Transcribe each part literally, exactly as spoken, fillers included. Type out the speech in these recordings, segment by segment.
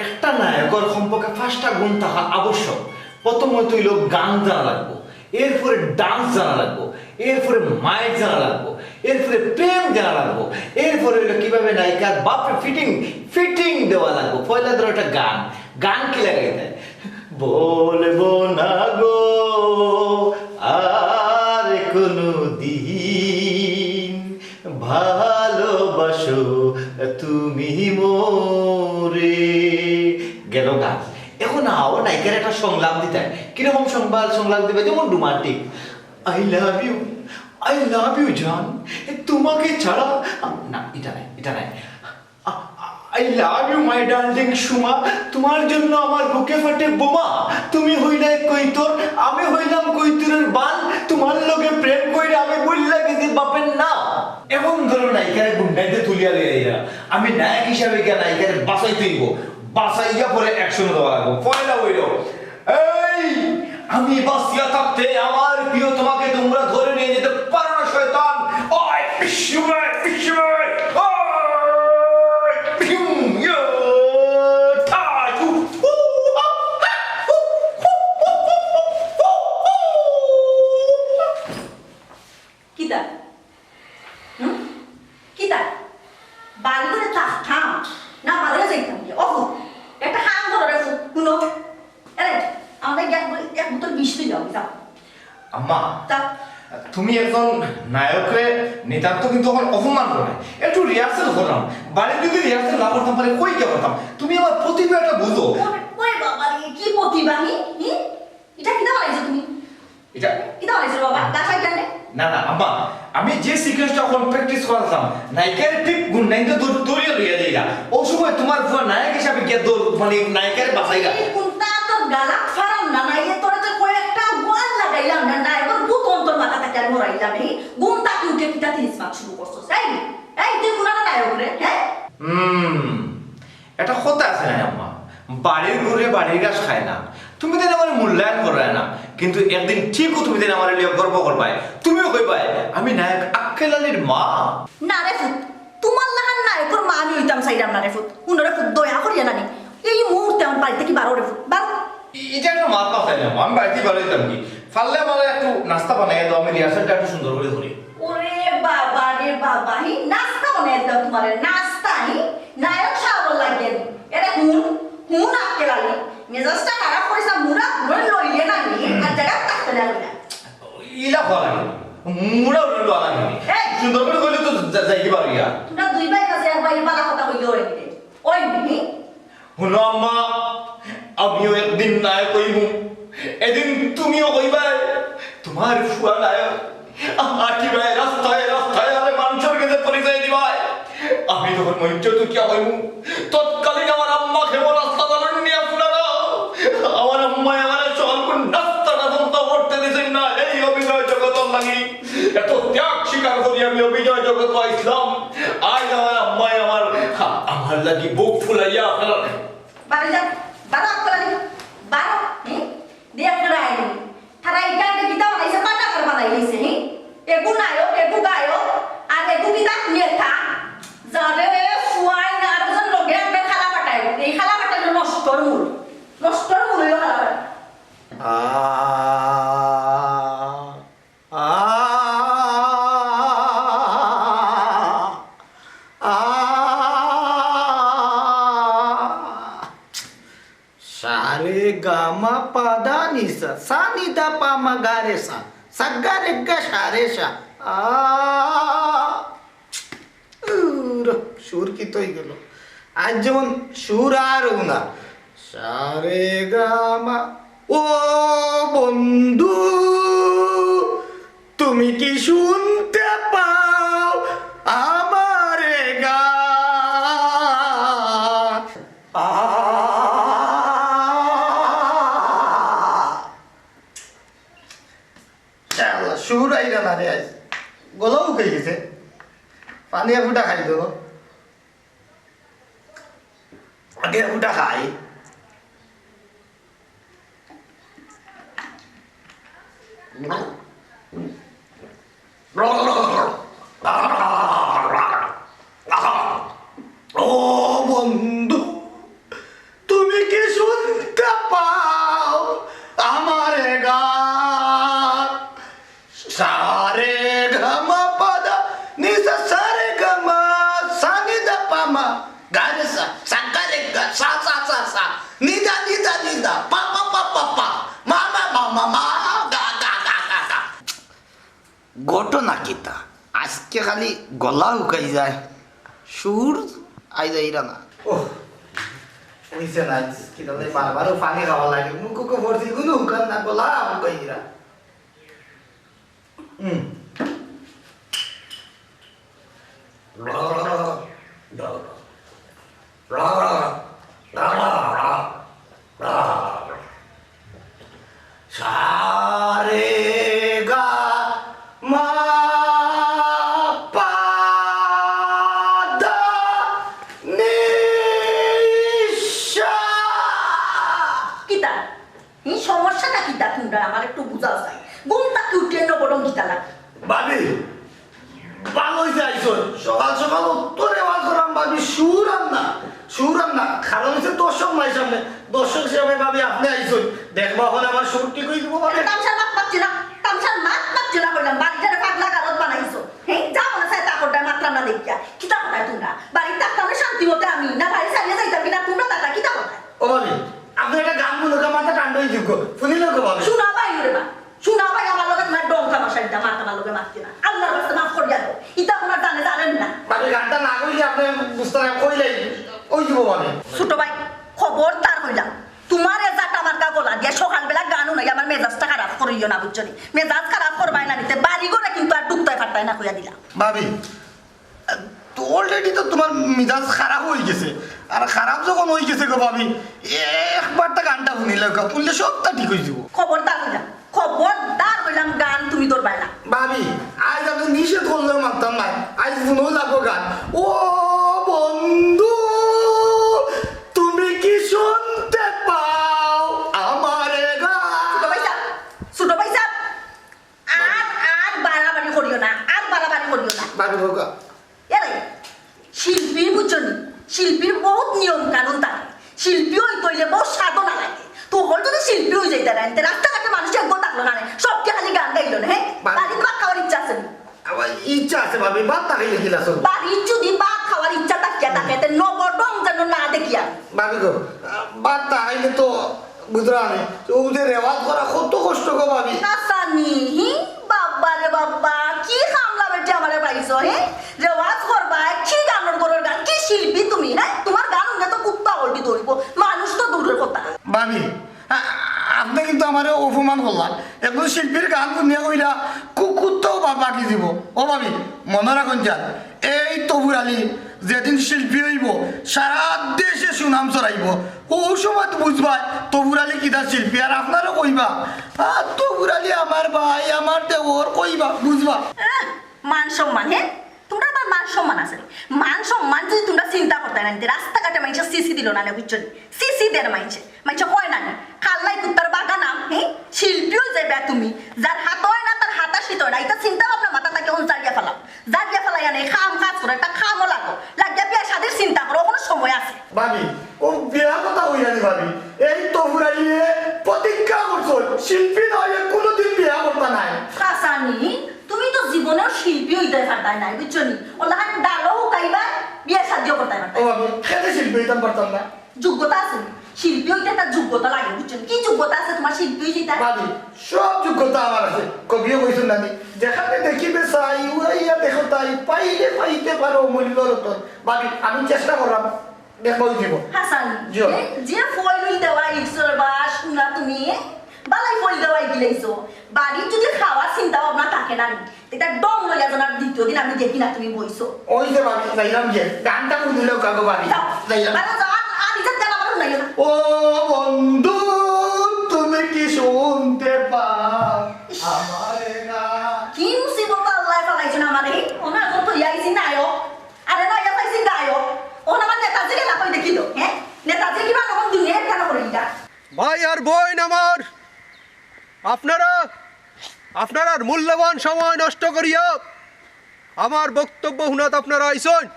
একটা নায়কর কমপক্ষে পাঁচটা গুণ থাকা আবশ্যক। প্রথমত অইলো গান জানা লাগবো, এরপরে ডান্স জানা লাগবো, এরপরে মাইর জানা লাগবো, এরপরে প্রেম জানা লাগবো, এরপরে অইলো কিভাবে নায়িকার বাপরে ফিটিং, ফিটিং দেওয়া লাগবো। পয়লা ধরো একটা গান, গান কি লাগাইতে? বলবো না গো আর কোনো দিন, ভালোবাসো তুমি মোরে। গেল গান। এখন আও নায়িকার একটা সংলাপ দিতে। কিরকম সংলাপ, সংলাপ দিবে? যেমন romantic. "I love you, I love you জান, তোমাকে ছাড়া।" আ, না, এটা নাই, এটা নাই। "I love you my darling Suma, তোমার জন্য আমার বুকে ফাটে বোমা। তুমি হইলে কইতর, আমি হইলাম কইতরের বান। তোমার লগে প্রেম কইরা আমি ভুইল্লা গেছি বাপের নাম।" এমন ধরো নায়িকারে গুন্ডাইতে তুলিয়া লইয়া যাইরা। আমি নায়ক হিসাবে গিয়া নায়িকারে বাঁচাইতে অইবো। বাঁচাইয়া পরে অ্যাকশন দেওয়া লাগবো। পয়লা অইলো, "এই, আমি বাঁচিয়া থাকতে আমার প্রিয় তোমাকে তোমরা ধরে নিয়ে যেতে পারো না শয়তান। ওই, পিছু, পিছু, ওই, পিছু, ইয়ে, ঠা, ঠু, হু, হা, হা, হু, হু, হু, হু, হু।" কিতা? হুম? কিতা? বাড়ি ঘরে থাকতাম? না, বাড়ি যাইতাম কি? ওহো, একটা কাম করো রে, ফু-, শুনো। আরে, আমাদের এক বো-, এক বোতল বিষ লই যাও, যাও। আম্মা, তা? তুমি একজন নায়করে নিতান্ত কিন্তু অখন অপমান করো। একটু রিহার্সাল করলাম। বাড়ি যদি রিহার্সাল না করতাম পারি, কই গিয়া করতাম? তুমি আমার প্রতিভাটা বুঝো। ওরে, ওরে বাবা রে, কি প্রতিভা, হি? হি? ইটা কিতা বানাইছো তুমি? ইটা কিতা বানাইছো বাবা? গাছা কেনে? না, না, আম্মা, আমি যে সিকোয়েন্সটা অখন প্র্যাকটিস করতাম, নায়িকারে ঠিক গুন্ডাইতে দৌড়-, দৌড়িয়া লইয়া যাইরা। ও সময় তোমার ফুয়া নায়ক হিসাবে গিয়া দৌড়, মানে, নায়িকারে বাঁচাইরা। এই কোনটা তো গালাত ফারাম না, নাইলে তোরা তো কয়েকটা ওয়াল লাগাইলাম না, নায়কর ভূত অন্তর মাথা থাকি আর মরাইলাম। এই ঘুম থাকি উঠে কিতা তিরিশ মাস শুরু করছস? এই, এই তুই কোন নায়ক রে, হ্যাঁ? হুম, একটা কথা আছে না আম্মা, বাড়ির ঘুরে বাড়ির ঘাস খায় না। তুমি তো আমারে মূল্যায়ন করো না, কিন্তু একদিন ঠিকও তুমি তো আমারে লইয়া গর্ব করবায়। তুমিও কইবায়, "আমি নায়ক আক্কেল আলীর মা।" না রে ফুত, তোমার লাখান নায়কর মা আমি অইতাম চাইরাম না রে ফুত। হুনো রে ফুত, দয়া করিয়া নানি, এই মুহূর্তে আমার বাড়ি থাকি বারো রে ফুত, বারো। ই-, ইটা একটা মাত মাতাই না, আমি বাড়িত বারইতাম কি? পারলে আমারে একটু নাস্তা বানাইয়া দেও, আমি রিহার্সালটা একটু সুন্দর করি করি। ওরে বাবা রে বাবা, হি নাস্তা বানাইয়া দিতাম তোমারে, নাস্তা, হি নায়ক সাহেব লাগিয়া দি। এরে হুন, হুন আক্কেল আলী, মেজাজটা খারাপ করিস না, মুরা ঘুরে লইলে না নি, আর জায়গা থাকতে না লইলা। ইলা কওয়া লাগে, মুরা উড়ে লওয়া লাগে। এই! সুন্দর করি কইলে তো যা-, যাইতে পারি আর। তোমরা দুই ভাই মাঝে এক ভাই বালা কথা কইলে ওই দিলে। ওই নি? হুনো আম্মা, আমিও একদিন নায়ক অইমু, এদিন তুমিও অইবায়। তোমার ফুয়া নায়ক, আ-, আটিবায় রাস্তায় রাস্তায়, আরে মানষর গেছে পরিচয় দিবায়। আমি তখন মঞ্চ তুকিয়া অইমু, তৎকালীন আমার আম্মা কেমন রাস্তা চালন নিয়া ফুলারা, আমার আম্মায় আমার সকাল কোন রাস্তাটা বন্ধ করতে দিছেন না, এই অভিনয় জগতর লাগি। এত ত্যাগ স্বীকার করি আমি অভিনয় জগত আইসলাম। আজ আমার আম্মায় আমার, আমার লাগি বুক ফুলাইয়া ফেলার। বারো যা, বারো আক্কেল আলী, বারো, হুম? দেখ না আইনি। তারা এই কাণ্ডে কিতা বানাইছে, পাটাকার বানাই দিছে, হুম? এগু নায়ক, এগু গায়ক, আর এগু কিতা নেতা। যাবে ফুয়াই না, আর ওজন লগে আনবে খালা পাটাই। এই খালা পাটাই নষ্টর মূল। নষ্টর মূল হইল খালা পাটাই। আ, আ, আ। সারে গামা পাদা নিসা, সা নিদা পা মা গা রে সা, সা গা রে গা সা রে সা। আ। উর, সুর কিতা অইগেল? আজ যেমন সুর আর না। সারে গামা। ও বন্ধু, তুমি কি শুনতে পাও আমার গান? আ। শালা, সুর আইরা না রে আইজ। গলা উকাই গেছে। পানি এক ফুটা খাই দেবো। আগে এক ফুটা খাই। ও বন্ধু, গারে সা, সাগা রে গা, সা, সা, সা, সা। নিদা, নিদা, নিদা। পা, পা, পা, পা, পা। মা, মা, মা, মা, মা। গা, গা, গা, গা, গা। ঘটনা কিতা? আজকে খালি গলা হুকাই যায়, সুর আই যাইরা না। ওহ, অইছে না, কিতা যে বারবার অউ পানি খাওয়া লাগে, মুখো পড়ছে, ইগুনও হুকার না, গলা হুকাই দিরা। হুম। সারে গা মা পা দা নি সা। কিতা? ই সমস্যাটা কিতা তুমরার? আমার একটু বুঝাও চাই। ঘুম থাকি উঠিয়া নবরং কিতা লাগে? ভাবি, ভালা অইছে আইছো। সকাল সকাল অত রেওয়াজ করাম ভাবি, সুর আর না, সুর আর না। কারণ অইছে দর্শক নাই সামনে, দর্শক হিসাবে ভাবি আপনে আইছইন, দেখবা অখন আমার সুর ঠিক অই যিবো ভাবি। তামশার মাত মাতছি না, তামশার মাত মাতছি না কইলাম, বাড়িটারে পাগলা গারদ বানাইছো। হ্যাঁ, যা মনে চায় তা করতায়, মাতরাম না দেখিয়া। কিতা করতায় তুমরা? বাড়িত থাকতাম না শান্তি মতে আমি, না বাড়ি ছাড়িয়া যাইতাম কিনা তুমরা, দাদা কিতা করতায়? ও ভাবি, আপনে একটা গান হুনউক্কা, মাথা ঠান্ডা অই যিবো, হুনিলাউক্কা ভাবি। হুনা ভাই রে বা, হুনা ভাই, আমার লগে তুমার ঢং তামাশা ইতা মাত আমার লগে মাততে না। আল্লার ওয়াস্তে মাফ করিয়া দেও। ইতা তুমার জানে জানেন না। ভাবি, গানটা না কইলে আপনে বুঝতা না, কইলে অই যিবো ভাবি। ছোট ভাই, খবরদার কইলাম, তুমার এ জাটা মার্কা গলা দিয়া সকালবেলা গান হুনাইয়া আমার মেজাজটা খারাপ করিও না, বুঝছো নি? মেজাজ খারাপ করবায় না নিতে, বাড়ি ঘরে কিন্তু আর ঢুকতায় পারতায় না কইয়া দিলাম। ভাবি, তো already তো তুমার মিজাজ খারাপ অই গেছে, আর খারাপ যখন অই গেছে গো ভাবি, একবারটা গানটা হুনিলাউক্কা, হুনলে সবটা ঠিক অই যিবো। খবরদার কইলাম, খবরদার কইলাম, গান তুমি ধরবায় না। ভাবি, আইজ আমি নিষেধ করলেও মানতাম না, আইজ হুনউক্কা গান। ও বন্ধু, তুমি কি শুনতে পাও আমার গান? ছোট ভাই সাব, ছোট ভাই সাব, আর, আর বাড়াবাড়ি করিও না, আর বাড়াবাড়ি করিও না। ভাবি, কউক্কা। এরে, শিল্পীর বুঝছো নি? শিল্পীর বহুত নিয়ম কানুন থাকে। শিল্পী অইতে অইলে বহুত সাধনা লাগে। তো হল যদি শিল্পী অই যাইতা না, তে রাস্তাঘাটে মানুষ একগু থাকলো না নে, সবকে খালি গান গাইলো না, হ্যাঁ? বাড়ি- বাড়িত ভাত খাওয়ার ইচ্ছা আছে নি? আমার ইচ্ছা আছে ভাবি, ভাত না খাইলে কিলা চলবো? বাড়িত যদি ভাত খাওয়ার ইচ্ছা থাকিয়া থাকে, তে নবরং যেন না দেখি আমি। ভাবি গো, ভাত না খাইলে তো বুঝরা নি, অউ যে রেওয়াজ করা কত কষ্ট গো ভাবি। হাছানি, হি? বাবা রে বাবা, কি কামলা বেটি আমারে পাইছো, হে? রেওয়াজ করবায়, কি গানর ঘরর গান, কি শিল্পী তুমি, হে? তুমার গান হুনলে তো কুত্তা উল্টি দৌড়িবো, মানুষ তো দূরর কথা। ভাবি, আ-, আপনে কিন্তু আমারে অপমান করলা। একজন শিল্পীর গান হুনিয়া কইরা কু-, কুত্তাও বা-, বাকি দিব। ও ভাবি, মনো রাখইন যান, এই তবুর আলী যেদিন শিল্পী অইবো, সারা দেশে সুনাম ছড়াইবো। অউ সময় তো বুঝবায় তবুর আলী কিতা শিল্পী, আর আপনারা কইবা, "আ, তবুর আলী আমার ভাই, আমার দেওর", কইবা, বুঝবা। আহ, মান সম্মান, হে? তুমরার আবার মান সম্মান আছে নি? মান সম্মান যদি তুমরা চিন্তা করতায় না নি, রাস্তাঘাটে মাইনষে ছি ছি দিলো না নে, বুঝছো নি? ছি ছি দের মাইনষে। মাইনষে কয় না নি? কাল্লাই কুত্তার বাগানাম, হে? শিল্পী অই যাইবায় তুমি। যার হাত অয় না, তার হাতা শীত অয় না। ইতা চিন্তা ভাবনা মাথা থাকি অখন জারিয়া ফালাও। জারিয়া ফালাইয়া নে, কাম কাজ করো, একটা কামো লাগো। লাগিয়া বিয়া শাদির চিন্তা করো, অখনো সময় আছে। ভাবি, অউ বিয়ার কথা কইরা নি ভাবি। এই তবুর আলীয়ে প্রতিজ্ঞা করছইন, শিল্পী না অইয়া কুনুদিন বিয়া করতা নায়। হাছানি, তুমি তো জীবনেও শিল্পী অইতায় পারতায় নায়, বুঝছো নি? অলাখান ডালও হুকাইবায়, বিয়া শাদিও করতায় পারতায়। ও ভাবি, কেনে শিল্পী অইতাম পারতাম না? যোগ্যতা আছে নি? শিল্পী অইতে একটা যোগ্যতা লাগে, বুঝছো নি? কি যোগ্যতা আছে তুমার শিল্পী অইতে? ভাবি, সব যোগ্যতা আমার আছে। কবিয়ে কইছইন না নি, "যেখানে দেখিবে ছাই, উড়াইয়া দেখো তাই, পাইলে পাইতে পারো অমূল্য রতন।" ভাবি, আমি চেষ্টা কররাম, দেখবা অই যিবো। হাছানি, জি। এ, যে ফইল দেওয়া ইকসর বা শুনা তুমি, বালাই ফইল দেওয়া ইগিলাইছো। বাড়িত যদি খাওয়ার চিন্তা ভাবনা থাকে না নি, ইতা ডং লইয়া যেন আর দ্বিতীয় দিন আমি দেখি না তুমি বইছো। অইছে ভাবি, যাইরাম গিয়া। গানটা হুনিলাউক্কা গো ভাবি। যাও। যাইরাম। আরে যাও, আর, আর ইজ্জত গান আমার হুনাইও না। ও বন্ধু, তুমি কি শুনতে পাও ইস। আমার গান? কি মুসিবত আল্লায় ফালাইছইন আমারে? অনো অখন তো আইছি নায়ক। আরে না, ইয়া পাইছি গায়ক। অখন আমার নেতাজি গেলা কই দেখি তো, হ্যাঁ? নেতাজি কিবা অখন দুনিয়ার কেন করি ইটা? ভাই আর বইন আমার, আপনারা আপনারার মূল্যবান সময় নষ্ট করিয়া আমার বক্তব্য হুনাত আপনারা আইছইন,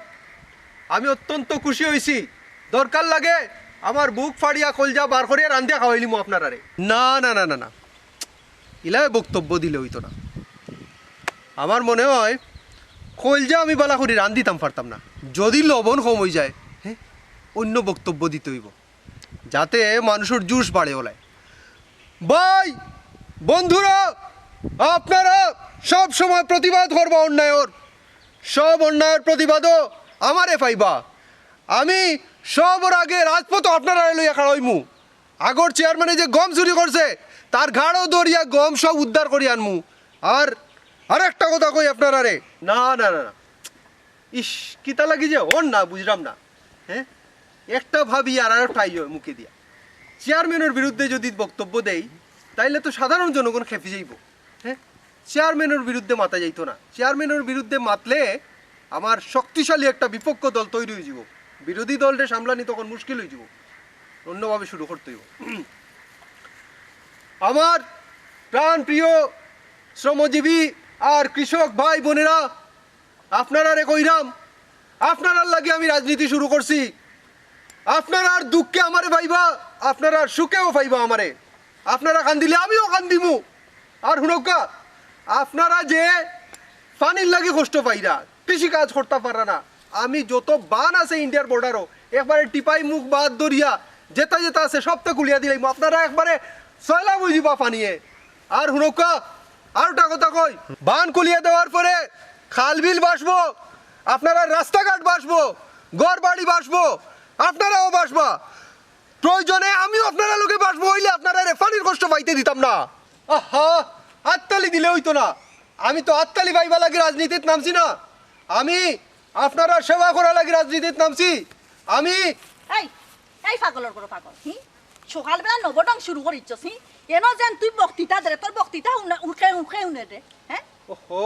আমি অত্যন্ত খুশি অইছি। দরকার লাগে আমার বুক ফাড়িয়া কলজা বার করিয়া রান্ধিয়া খাওয়াইলিমু আপনারারে। না, না, না, না, না, ইলায় বক্তব্য দিলে অইতো না। আমার মনে অয় কইলজা আমি বালা করি রান্ধিতাম পারতাম না, যদি লবণ কম অইযায়, হ্যাঁ, অইন্য বক্তব্য দিতে অইবো, যাতে মানুষর জোশ বাড়ে অলায়। ভাই, বন্ধুরা, আপনারা সব সময় প্রতিবাদ করবা অন্যায়র, সব অন্যায়র প্রতিবাদও আমারে পাইবা। আমি সবর আগে রাজপথো আপনারারে লইয়া খাড়া অইমু। আগর চেয়ারম্যানে যে গম চুরি করছে, তার ঘাড়ও ধরিয়া গম সব উদ্ধার করি আনমু। আর আরেকটা কথা কই আপনারারে, না, না, না, না, ইস, কিতা লাগি যে অর না, বুঝলাম না। হ্যাঁ, একটা ভাবি আর আরেকটা আইয় মুখে দিয়া। চেয়ারম্যানর বিরুদ্ধে যদি বক্তব্য দেই, তাইলে তো সাধারণ জনগণ খেপি যাইবো। হ্যাঁ, চেয়ারম্যানর বিরুদ্ধে মাতা যাইতো না। চেয়ারম্যানর বিরুদ্ধে মাতলে আমার শক্তিশালী একটা বিপক্ষ দল তৈরি অইযিবো, বিরোধী দলরে সামলানি তখন মুশকিল অইযিবো, অন্যভাবে শুরু করতে অইবো। আমার প্রাণপ্রিয় শ্রমজীবী আর কৃষক ভাই বোনেরা, আপনারারে কইরাম, আপনারার লাগি আমি রাজনীতি শুরু করছি। আপনারার দুঃখে আমারে পাইবা, আপনারার সুখেও পাইবা আমারে। আপনারা কান্দিলে আমিও কান্দিমু। আর হুনউক্কা, আপনারা যে পানির লাগি কষ্ট পাইরা, কৃষি কাজ করতা পাররা না, আমি যত বান আছে ইন্ডিয়ার বর্ডারো, একবারে টিপাই মুখ বাদ ধরিয়া যেতা যেতা আছে সবতা খুলিয়া দিলাইমু। আপনারা একবারে সয়লাব অইযিবা পানিয়ে। আর হুনউক্কা, আরোটা কথা কই, বান খুলিয়া দেওয়ার পরে খাল বিল ভাসবো, আপনারার রাস্তাঘাট ভাসবো, ঘর বাড়ি ভাসবো, আপনারাও ভাসবা। প্রয়োজনে আমিও আপনারার লগে ভাসবো, অইলে আপনারারে পানির কষ্ট পাইতে দিতাম না। আহা, আততালি দিলে অইতো না। আমি তো আততালি পাইবার লাগি রাজনীতিত নামছি না, আমি আপনারার সেবা করার লাগি রাজনীতিত নামছি। আমি এই, এই পাগলর ঘরো পাগল, হি? সকালবেলা নবঢং শুরু করিছস, হি? এনো যেন তুই বক্তৃতা দে রে, তোর বক্তৃতা হুনে, হুনে, হুনে, হুনে রে, হ্যাঁ? ওহো,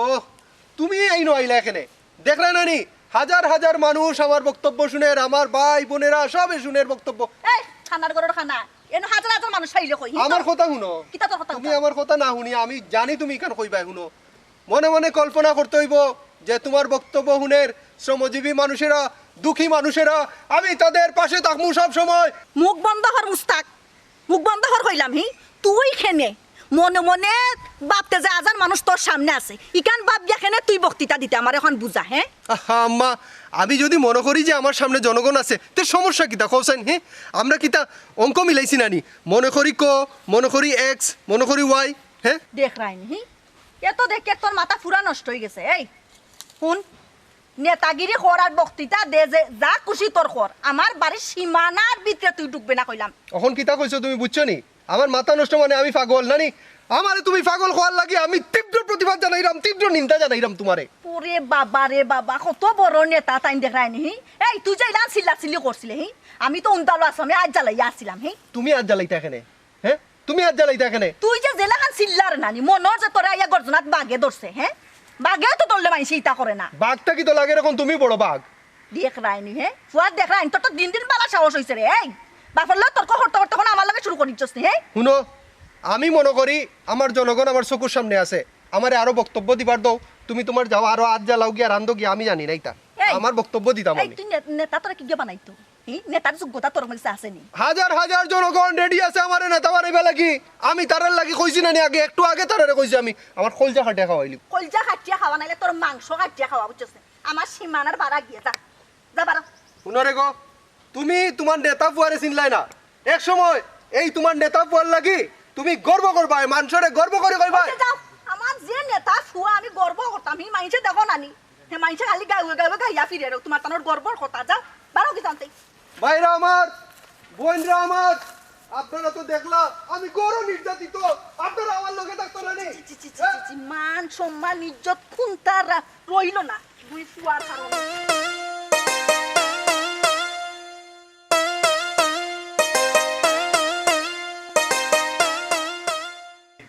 তুমি এইনো আইলা কেনে? দেখরায় না নি, হাজার হাজার মানুষ আমার বক্তব্য হুনের, আমার ভাই বোনেরা সবে হুনের বক্তব্য। এই, খানার ঘরর খানা, এনো হাজার হাজার মানুষ আইলে কই, হি? আমার কথা হুনো। কিতা তোর কথা তুমি হুনো? আমার কথা না হুনি, আমি জানি তুমি ইখান কইবায়, হুনো। মনে মনে কল্পনা করতে অইবো যে তুমার বক্তব্য হুনের শ্রমজীবী মানুষেরা, দুঃখী মানুষেরা, আমি তাদের পাশে থাকমু সব সময়। মুখ বন্ধ কর মুস্তাক, মুখ বন্ধ কর কইলাম, হি? তুই কেনে মনে মনে ভাবতে যে হাজার মানুষ তোর সামনে আছে, ইখান ভাবিয়া কেনে তুই বক্তৃতা দিতে আমার অখন বুঝা, হ্যাঁ? আহা আম্মা, আমি যদি মনে করি যে আমার সামনে জনগণ আছে, তে সমস্যা কিতা কও চাইন, হে? আমরা কিতা অঙ্ক মিলাইছি না নি? মনে করি ক, মনে করি এক্স, মনে করি ওয়াই, হ্যাঁ? দেখরায়নি, হি? এত দেখে তোর মাথা পুরা নষ্ট অইগেছে। এই, হুন, নেতাগিরি কর আর বক্তৃতা দে, যে যা খুশি তোর কর, আমার বাড়ির সীমানার ভিতরে তুই ঢুকবে না কইলাম। অখন কিতা কইছো তুমি বুঝছো নি? আমার মাথা নষ্ট মানে আমি পাগল না নি? আমারে তুমি পাগল কওয়ার লাগি আমি তীব্র প্রতিবাদ জানাইরাম, তীব্র নিন্দা জানাইরাম তুমারে। ওরে বাবা রে বাবা, কত বড় নেতা তাইন দেখরায়নি, হি? এই, তুই যে ইলান চিল্লাচিল্লি করছিলে, হি? আমি তো উন্দালো আছলাম, আত জ্বালাইয়া আছিলাম, হি? তুমি আত জ্বালাইতা কেনে? হ্যাঁ? তুমি আত জ্বালাইতা কেনে? তুই যে যেলাখান চিল্লার নানি, মনে অর যে তোরে আইয়া গর্জনাত বাঘে ধরছে, হ্যাঁ? বাঘেও তো ধরলে মাইনষে ইতা করে না। বাঘ থাকি তো লাগের অখন তুমি বড় বাঘ। দেখরায়নি, হ্যাঁ? ফুয়াদ দেখরায়নি, তোর তো দিন দিন বালা সাহস অইছে রে। এই, বাপর লগে তর্ক করতে করতে অখন আমার লগে শুরু করিছস নি, হ্যাঁ? হুনো, আমি মনে করি আমার জনগণ আমার চকুর সামনে আছে, আমারে আরো বক্তব্য দিবার দেও। তুমি তুমার যাও, আরো আত জ্বালাও গিয়া, রান্ধো গিয়া, আমি জানি না ইতা। এই, আমার বক্তব্য দিতাম এই, আমি। তুই নে-, নেতা তোরে কিগিয়ে বানাইতো? হি, নেতার যোগ্যতা তোর মাঝে আছে নি? হাজার হাজার জনগণ রেডি আছে আমারে নেতা বানাইবার লাগি। আমি তারার লাগি কইছি না নি আগে, একটু আগে তারারে কইছি আমি, আমার কইলজা কাটিয়া খাওয়াইলি। কইলজা কাটিয়া খাওয়া নাইলে তোর মাংস কাটিয়া খাওয়া, বুঝছস নি? আমার সীমানার বারা গিয়া যা, যা বারা। হুনো রে গো, তুমি তুমার নেতা ফুয়ারে চিনলায় না। এক সময় এই তুমার নেতা ফুয়ার লাগি তুমি গর্ব করবায়, মানষরে গর্ব করি কইবায়। আচ্ছা, যাও, আমার যে নেতা ফুয়া আমি গর্ব করতাম, হি মাইনষে দেখো না নি? হে মাইনষে খালি গাউয়ে গাউয়ে গাইয়া ফিরে রও, তুমার তানোর গর্বর কথা। যাও, বারো কি জানতে? ভাইরা আমার, বোনরা আমার, আপনারা তো দেখলা আমি ঘোর নির্যাতিত, আপনারা আমার লগে থাকতো না নি? ছি, ছি, ছি, ছি, ছি, মান সম্মান ইজ্জত কুনতার রা-, রইলো না, দুই ফুয়ার কারণে।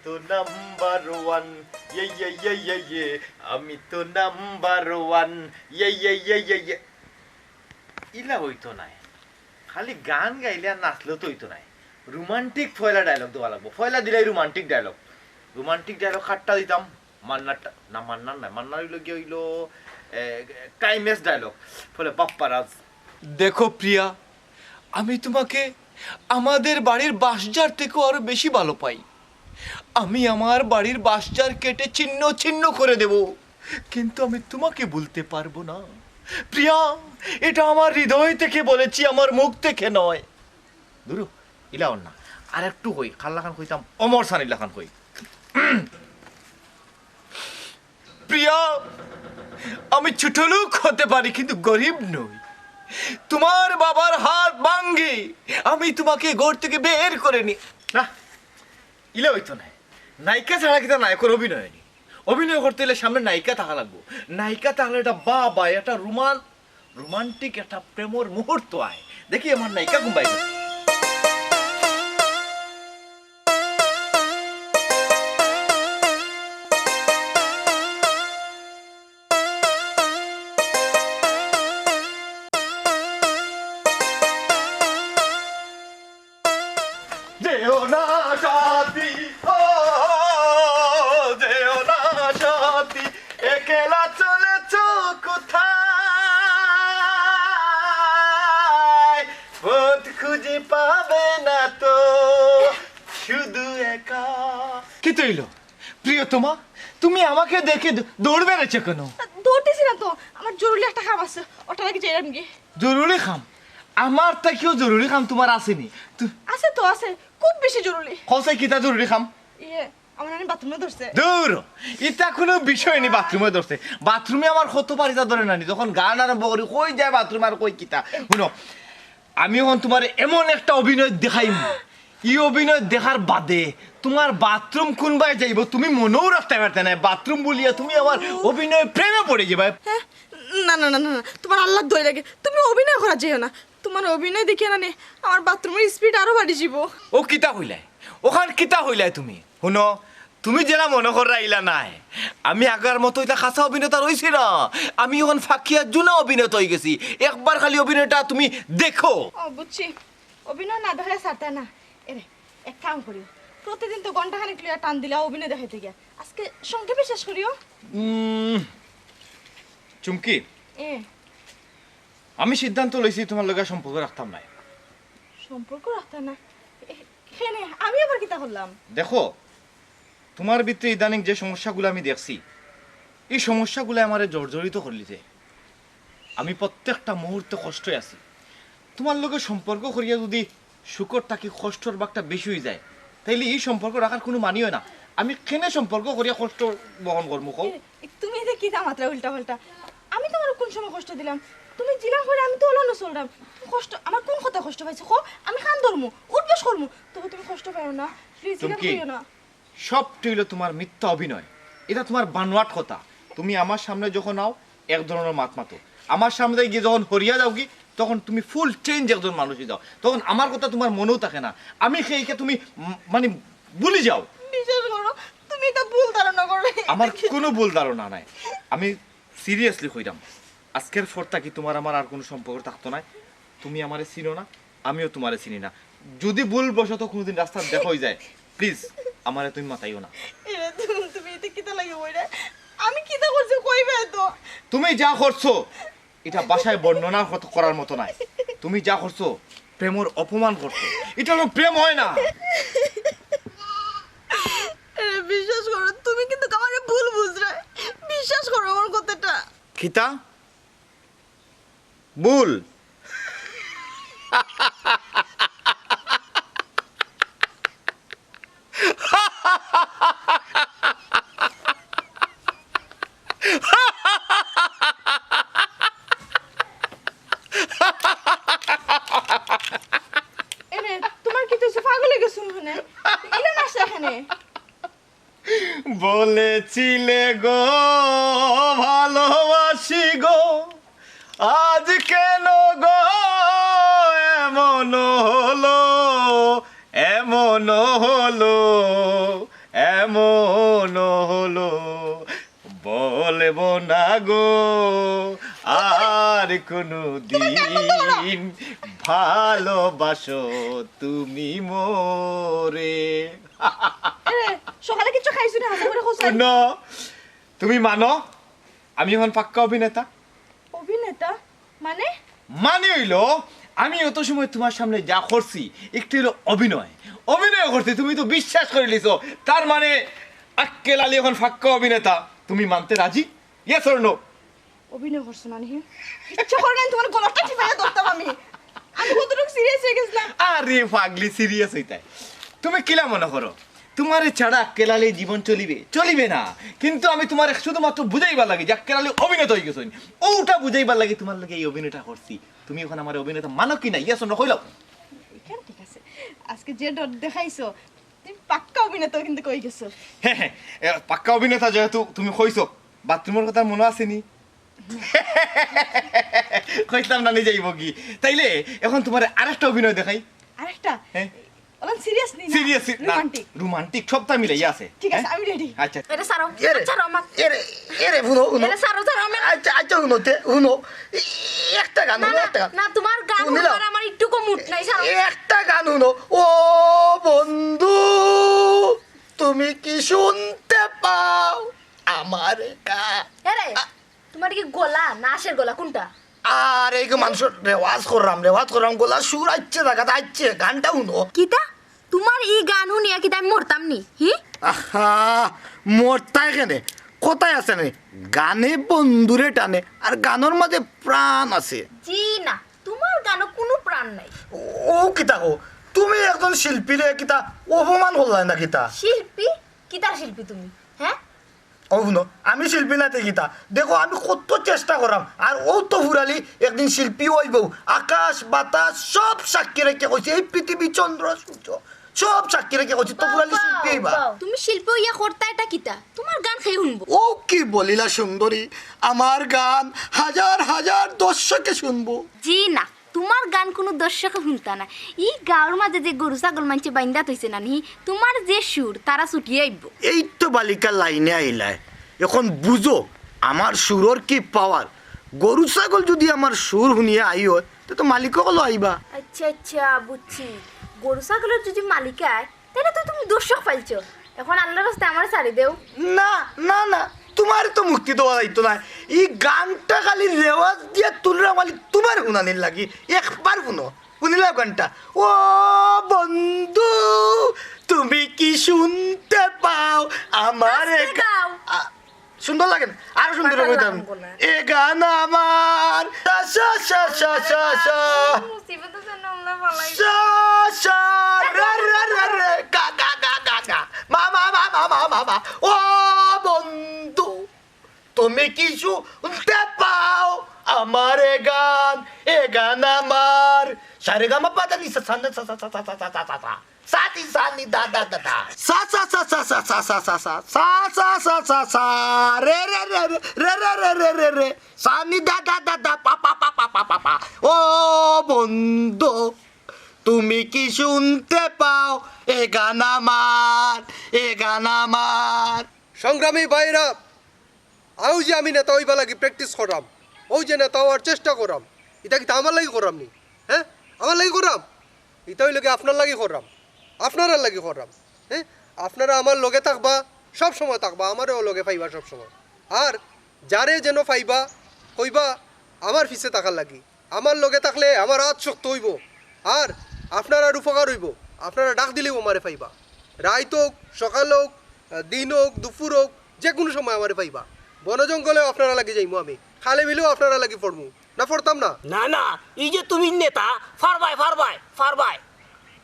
তো নাম্বার ওয়ান, ইয়ে, ইয়ে, ইয়ে, ইয়ে, ইয়ে, আমি তো নাম্বার ওয়ান, ইয়ে, ইয়ে, ইয়ে, ইয়ে, ইয়ে। ইলা অইতো নায়, খালি গান গাইলে আর নাচলে তো অইতো নায়। রোমান্টিক পয়লা ডায়লগ দেওয়া লাগবো, পয়লা দিলাই রোমান্টিক ডায়লগ। রোমান্টিক ডায়লগ কাট্টা দিতাম, মান্নারটা, না মান্নার নায়, মান্নার অইলো গিয়া অইলো, এ, কাইমেস ডায়লগ। ফলে বাপ্পারাজ। দেখো প্রিয়া, আমি তোমাকে আমাদের বাড়ির বাঁশঝাড় থেকেও আরো বেশি ভালো পাই। আমি আমার বাড়ির বাঁশঝাড় কেটে ছিন্ন ছিন্ন করে দেব। কিন্তু আমি তোমাকে ভুলতে পারবো না। প্রিয়া, এটা আমার হৃদয় থেকে বলেছি, আমার মুখ থেকে নয়। দুরু, ইলা অর না। আর একটু কই, কার লাখান কইতাম, অমর সানির লাখান কই। প্রিয়া, আমি ছোট লোক হতে পারি, কিন্তু গরিব নই। তোমার বাবার হাত ভাঙ্গি আমি তোমাকে ঘর থেকে বের করে নি। না, ইলা অইতো নায়। নায়িকা ছাড়া কিতা নায়কর অভিনয় নি? অভিনয় করতে অইলে সামনে নায়িকা থাকা লাগবো। নায়িকা থাকলে একটা বা বা একটা রোমান-, রোমান্টিক একটা প্রেমর মুহূর্ত আয়। দেখি আমার নায়িকা কুনবায়। যেও না সাথী, ও, যেও না সাথী, একলা চলেছ কোথায়? পথ খুঁজে পাবে না তো, শুধু একা। কিতা অইলো? প্রিয়তমা, তুমি আমাকে দেখে দ-, দৌড় বেড়েছো কেন? দৌড়তেছি না তো, আমার জরুরি একটা কাম আছে, ওটার আগে যাইলাম গিয়ে। জরুরি কাম? আমার থাকিও জরুরি কাম তোমার আছে নি? তু- আছে তো, আছে, খুব বেশি জরুরি। কও চাই কিতা জরুরি কাম? ইয়ে, আমার নানি বাথরুমে ধরছে। দূর, ইটা কুনু বিষয় নি বাথরুমে ধরছে। বাথরুমে আমার কতবার ইতা ধরে নানি, যখন গান আরম্ভ করি, কই যায় বাথরুম আর কই কিতা। হুনো, আমি অখন তোমারে এমন একটা অভিনয় দেখাইমু, ই অভিনয় দেখার বাদে তোমার বাথরুম কুনবায় যাইবো তুমি মনেও রাখতায় পারতায় নায়। বাথরুম বুলিয়া তুমি আমার অভিনয় প্রেমে পড়ি যাইবায়। হ্যাঁ? না, না, না, না, না, তোমার আল্লার দোয়াই লাগে, তুমি অভিনয় করা যাইও না। তোমার অভিনয় দেখিয়া নানি আমার বাথরুমের স্পিড আরো বাড়ি যাইবো। ও কিতা কইলায়? অখান কিতা কইলায় তুমি? হুনো, তুমি যেলা মনো কররায় ইলা নায়। আমি আগর মতো ইতা খাসা অভিনেতা রইছি না। আমি অখন ফাকিয়া জুনা অভিনেতা অইগেছি। একবার খালি অভিনয়টা তুমি দেখো। ও, বুঝছি। অভিনয় না দেখাইলে ছাড়তায় না। এরে, এক কাম করিও। প্রতিদিন তো ঘন্টা খানেক লইয়া টান দিলাও অভিনয় দেখাইতে গিয়া। আজকে সংক্ষেপে শেষ করিও। উম, চুমকি, এ। আমি সিদ্ধান্ত লইছি তোমার লগে সম্পর্ক রাখতাম নায়। সম্পর্ক রাখতায় না? এ, কেনে? আমি আবার কিতা করলাম? দেখো, তোমার ভিতরে ইদানিং যে সমস্যাগুলা আমি দেখছি, ই সমস্যাগুলায় আমারে জর্জরিত করিলিছে। আমি প্রত্যেকটা মুহূর্তে কষ্টে আছি। তোমার লগে সম্পর্ক করিয়া যুদি সুখর থাকি কষ্টর ভাগটা বেশি অইযায়, তাইলে ই সম্পর্ক রাখার কুনু মানি অয় না। আমি কেনে সম্পর্ক করিয়া কষ্ট বহন করমু কও? এ, তুমি ইতা কিতা মাতরায় উল্টা পাল্টা? আমি তোমারে কুন সময় কষ্ট দিলাম? তুমি যেলা কইরায় আমি তো অলান চলরাম। কষ্ট, আমার কুন কথায় কষ্ট পাইছো কও? আমি কান ধরমু, উঠবস করমু, তবু তুমি কষ্ট পাইও না। প্লিজ, ইতা চুমকি, কইও না। সবটা অইলো তোমার মিথ্যা অভিনয়, ইতা তোমার বানোয়াট কথা। তুমি আমার সামনে যখন আও, এক ধরনর মাত মাতো, আমার সামনে গিয়া যখন হরিয়া যাওগি, তখন তুমি ফুল চেঞ্জ একজন মানুষ অইযাও। তখন আমার কথা তোমার মনেও থাকে না। আমি সেইকে তুমি, উম, মানে, ভুলি যাও। বিশ্বাস করো, তুমি ইতা ভুল ধারণা কররায়। আমার কুনু ভুল ধারণা নাই। আমি সিরিয়াসলি কইরাম, আজকের পর থাকি তোমার আমার আর কুনু সম্পর্ক থাকতো নায়। তুমি আমারে চিনো না, আমিও তোমারে চিনি না। যুদি ভুলবশত কুনুদিন রাস্তাত দেখা অইযায়, প্লিজ আমারে তুমি মাতাইও না। এরে, তুমি, তুমি ইতা কিতা লাগি কইরায়? আমি কিতা করছি কইবায় তো? তুমি যা করছো, ইটা ভাষায় বর্ণনা কত-, করার মতো নায়। তুমি যা করছো, প্রেমর অপমান করছো। ইটা কুনু প্রেম অয় না। এরে, বিশ্বাস করো, তুমি কিন্তু আমারে ভুল বুঝরায়। বিশ্বাস করো আমার কথাটা। কিতা? ভুল। এরে, তোমার কিতা অইছে? পাগল অইগেছো নি? ইলা নাচরায় কেনে? বলেছিলে গো ভালোবাসি গো, আজ কেন গো এমন হলো, এমন হলো, এমন হলো। বলবো না গো আর কোনো দিন, ভালোবাসো তুমি মোরে। এরে, সকালে কিচ্ছু খাইছো না, হাছা করে কও চাই। না, তুমি মানো, আমি অখন পাক্কা অভিনেতা। অভিনেতা? মানে? মানে অইলো, আমি অত সময় তোমার সামনে যা করছি, একটু অইলো অভিনয়। অভিনয় করছি, তুমি তো বিশ্বাস করিলিছো। তার মানে আক্কেল আলী অখন পাক্কা অভিনেতা। তুমি মানতে রাজি? Yes or no? অভিনয় করছো না নি? ইচ্ছা করে না তোমার গলাটা টিপাইয়া ধরতাম আমি। আমি কতটুকু সিরিয়াস হয়ে গেছিলাম। আরে পাগলি, সিরিয়াস হইতায়? তুমি কিলা মনে করো, তোমারে ছাড়া আক্কেল আলী জীবন চলিবে? চলিবে না। কিন্তু আমি তোমারে শুধুমাত্র বুঝাইবার লাগি যে আক্কেল আলী অভিনেতা হয়ে গেছেন, ওটা বুঝাইবার লাগি তোমার লগে এই অভিনয়টা করছি। তুমি এখন আমার অভিনয়টা মানো কি না? ইয়েস অর নো কইলাও। এখান ঠিক আছে, আজকে যে ডট দেখাইছো, তুমি পাক্কা অভিনেতা কিন্তু কই গেছো। হ্যাঁ হ্যাঁ, এ, পাক্কা অভিনেতা যেহেতু তুমি কইছো, বাথরুমের কথা মনে আছে নি? কইতাম না, নিয়ে যাইব কি? তাইলে এখন তোমার আরেকটা অভিনয় দেখাই। আরেকটা? হ্যাঁ। ওলা সিরিয়াস নি না? সিরিয়াস না। রোমান্টিক। রোমান্টিক, সবটা মিলাই আছে। ঠিক আছে, হ্যাঁ? আমি রেডি। আচ্ছা। এটা ছাড়ো। এরে, ছাড়ো আমার। এরে, এরে, হুনো, হুনো। এটা ছাড়ো, ছাড়ো আমার। আচ্ছা, আচ্ছা, হুনো, তে, হুনো। এই, একটা গান, না, হুনো, না, একটা গান। না, তোমার গান হুনিলাও। হুনবার আমার একটুকু মুড নাই, ছাড়ো। এই একটা গান হুনো। ও বন্ধু, তুমি কি শুনতে পাও আমার গান? এরে, তোমার কি গলা না আশের গলা কোনটা? আর এই যে মানুষের রেওয়াজ করলাম, রেওয়াজ করলাম, গলা সুর আইচ্ছে, জায়গাতে আইচ্ছে, গানটা হুনো। কিতা? তোমার এই গান হুনিয়া কিতা আমি মরতাম নি? হি? আহা, মরতায় কেনে? কথায় আছে নি, গানে বন্ধুরে টানে, আর গানর মাঝে প্রাণ আছে। জি না, তোমার গানো কোনো প্রাণ নাই। ও কিতা কো, তুমি একজন শিল্পীরে কিতা অপমান করলায় না কিতা? শিল্পী? কিতার শিল্পী তুমি? হ্যাঁ? ও হুনো, আমি শিল্পী না তে কিতা? দেখো, আমি কত চেষ্টা করাম, আর ও তো ফুরালি একদিন শিল্পী অইবো। আকাশ বাতাস সব সাক্ষী রেখে কইছি, এই পৃথিবী চন্দ্র সূর্য সব সাক্ষী রেখে কইছি, তো ফুরালি শিল্পী অইবা। তুমি শিল্পী হইয়া করতা এটা কিতা? তোমার গান কে হুনবো? ও কি বলিলা সুন্দরী, আমার গান হাজার হাজার দর্শকে শুনবো। জি না, তোমার গান কোনো দর্শকে হুনতা না। ই গাঁওর মাঝে যে গরু ছাগল মানষে বাইন্দা থইছে না নি, তোমার যে সুর, তারা ছুটিয়া আইবো। এই তো বালিকা লাইনে আইলায়, এখন বুঝো আমার সুরর কি পাওয়ার। গরু ছাগল যদি আমার সুর হুনিয়া আই হয়, তে তো মালিক অকলও আইবা। আচ্ছা আচ্ছা, বুঝছি। গরু ছাগলের যদি মালিক আয়, তাহলে তো তুমি দর্শক পাইছো। এখন আল্লাহর রাস্তায় আমার ছাড়ি দেও। না, না, না, তোমার তো মুক্তি দেওয়া যাইতো না। এই গানটা খালি রেওয়াজ দিয়া তুলরা মালি তোমার হুনানির লাগি, একবার হুনো, হুনিলাও গানটা। ও বন্ধু, তুমি কি শুনতে পাও আমার আস্তে গা- গাও। আ, সুন্দর লাগে না? আরো সুন্দর পাগল কইতাম। লাগবো না। এ গান আমার সা, সা, সা, সা, সা, সা। মুসিবত যেন আমরা ফালাই। সা, সা, রে, রে, রে, রে, গা, গা, গা, গা, গা। মা, মা, মা। ও বন্ধু, তুমি কি শুনতে পাও আমার এ গান? এ গান আমার। সা রে গা মা পা ধা নি সা, সা, সা, সা। সা তি সা নি দা, দা, দা, দা। সা, সা, সা, সা। রে, রে, রে, রে। সা নি দা, দা, দা, দা। পা, পা, পা। ও বন্ধু, তুমি কি শুনতে পাও? এ গান আমার, এ গান আমার। সংগ্রামী ভাইরা, আউ যে আমি নেতা অইবার লাগি প্র্যাকটিস কররাম, অউ যে নেতা অওয়ার চেষ্টা কররাম, ইতা কিতা আমার লাগি কররাম নি? হ্যাঁ, আমার লাগি কররাম? ইতা অইলো গি আপনার লাগি কররাম, আপনারার লাগি কররাম। হ্যাঁ, আপনারা আমার লগে থাকবা, সব সময় থাকবা, আমারেও লগে পাইবা সব সময়। আর যারে যেন পাইবা, কইবা আমার পিছে থাকার লাগি। আমার লগে থাকলে আমার আত শক্ত অইবো, আর আপনারার উপকার অইবো। আপনারা ডাক দিলেউ আমারে পাইবা, রাইত অউক, সকাল অউক, দিন অউক, দুপুর অউক, যে কুনু সময় আমারে পাইবা। বন জঙ্গলেও আপনারার লাগি যাইমু আমি, খালে বিলেও আপনারার লাগি পড়মু, না পড়তাম না? না না, এই যে তুমি নেতা, পারবায়, পারবায়, পারবায়।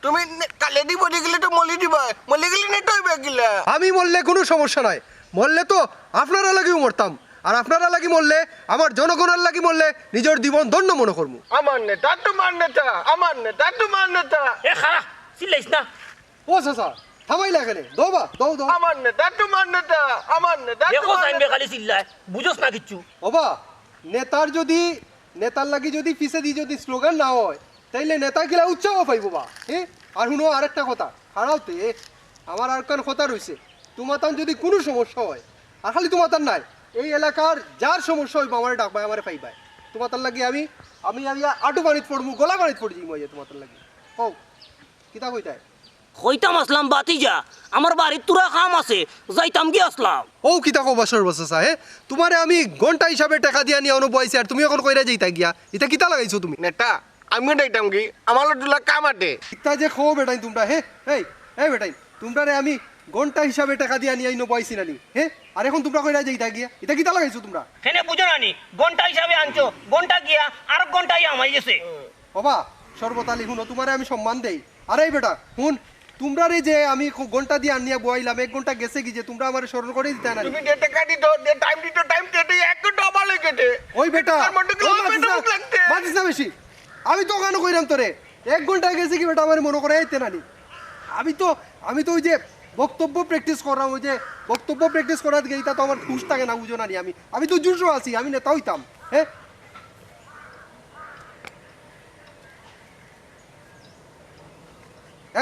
তুমি নে-, কালেদি মরি গেলে তো মলি দিবায়, মলি গেলে নেতা অইবায় কিলা? আমি মরলে কুনু সমস্যা নাই, মরলে তো আপনারার লাগিউ মরতাম, আর আপনারার লাগি মরলে, আমার জনগণর লাগি মরলে নিজর জীবন ধন্য মনো করমু। আমার নেতা তোমার নেতা, আমার নেতা তোমার নেতা। এ খারা, চিল্লাইস না। ও চাচা, থামাইলা কেনে? দৌ বা, দৌ, দৌ। আমার নেতা তোমার নেতা, আমার নেতা দেখো তোমার জাইন নেতা। বে খালি চিল্লায়, বুঝোস না কিচ্ছু। ওবা, নেতার যদি, নেতার লাগি যদি পিছেদি যদি স্লোগান না অয়, তাইলে নেতা কিলা উৎসাহ পাইবো বা? হ্যাঁ? আর হুনো আরেকটা কথা, খাড়াও তে, আমার আরকান কথা রইছে, তুমাতান যদি কুনু সমস্যা অয়, আর খালি তুমাতান নায়, এই এলাকার যার সমস্যা অইবো আমারে ডাকবায়, আমারে পাইবায়। তুমাতার লাগি আমি, আমি, আমি আটু পানিত পড়মু, গলা পানিত পড়ি যাইমু আইয়া তুমাতার লাগি। কও, কিতা কইতায়? কইতাম আছলাম বাতিজা, আমার বাড়িত থুড়া কাম আছে, যাইতাম গি আছলাম। ও কিতা কও বা সর্বশেষা, হে? তুমারে আমি ঘন্টা হিসাবে টেকা দিয়া নিয়া অনো বওয়াইছি, আর তুমি অখন কইরা যাইতায় গিয়া। ইতা কিতা লাগাইছো তুমি? নেতা, আমিও যাইতাম গি, আমার দুলা কাম আছে। ইতা যে কও বেটাইন তুমরা, হে? এই, এই বেটাইন, তুমরারে আমি ঘন্টা হিসাবে টেকা দিয়া নিয়া ইনো বওয়াইছি না নি, হে? আর এখন তুমরা কইরা যে ইতা গিয়া, ইতা কিতা লাগাইছো তুমরা? কেনে বুঝো না নি? ঘন্টা হিসাবে আনছো, ঘন্টা গিয়া আরো ঘন্টা ইয়া আমার গেছে। ওবা, শরবত আলী, হুনো, তুমারে আমি সম্মান দেই। আরে এই বেটা, হুন, তুমরারে যে আমি খ-, ঘন্টা দিয়া আনিয়া বওয়াইলাম, এক ঘন্টা গেছে গি যে তুমরা আমারে স্মরণ করি দিতা না নি? তুমি যে টেকা দিত, যে টাইম দিত, টাইম কেটে এক ঘন্টা আবার কেটে। ওই বেটা, তার মধ্যে ও মাতিস না, মাতিস না বেশি। আমি তো ওখানে কইরাম তোরে, এক ঘন্টা গেছে গি বেটা, আমারে মনো করাইতে না নি। আমি তো, আমি তো ওই যে বক্তব্য প্র্যাকটিস করাম, ওই যে বক্তব্য প্র্যাকটিস করাত গেই, ইতা তো আমার হুশ থাকে না, বুঝো না নি? আমি, আমি তো জোশো আছি, আমি নেতা অইতাম, হ্যাঁ?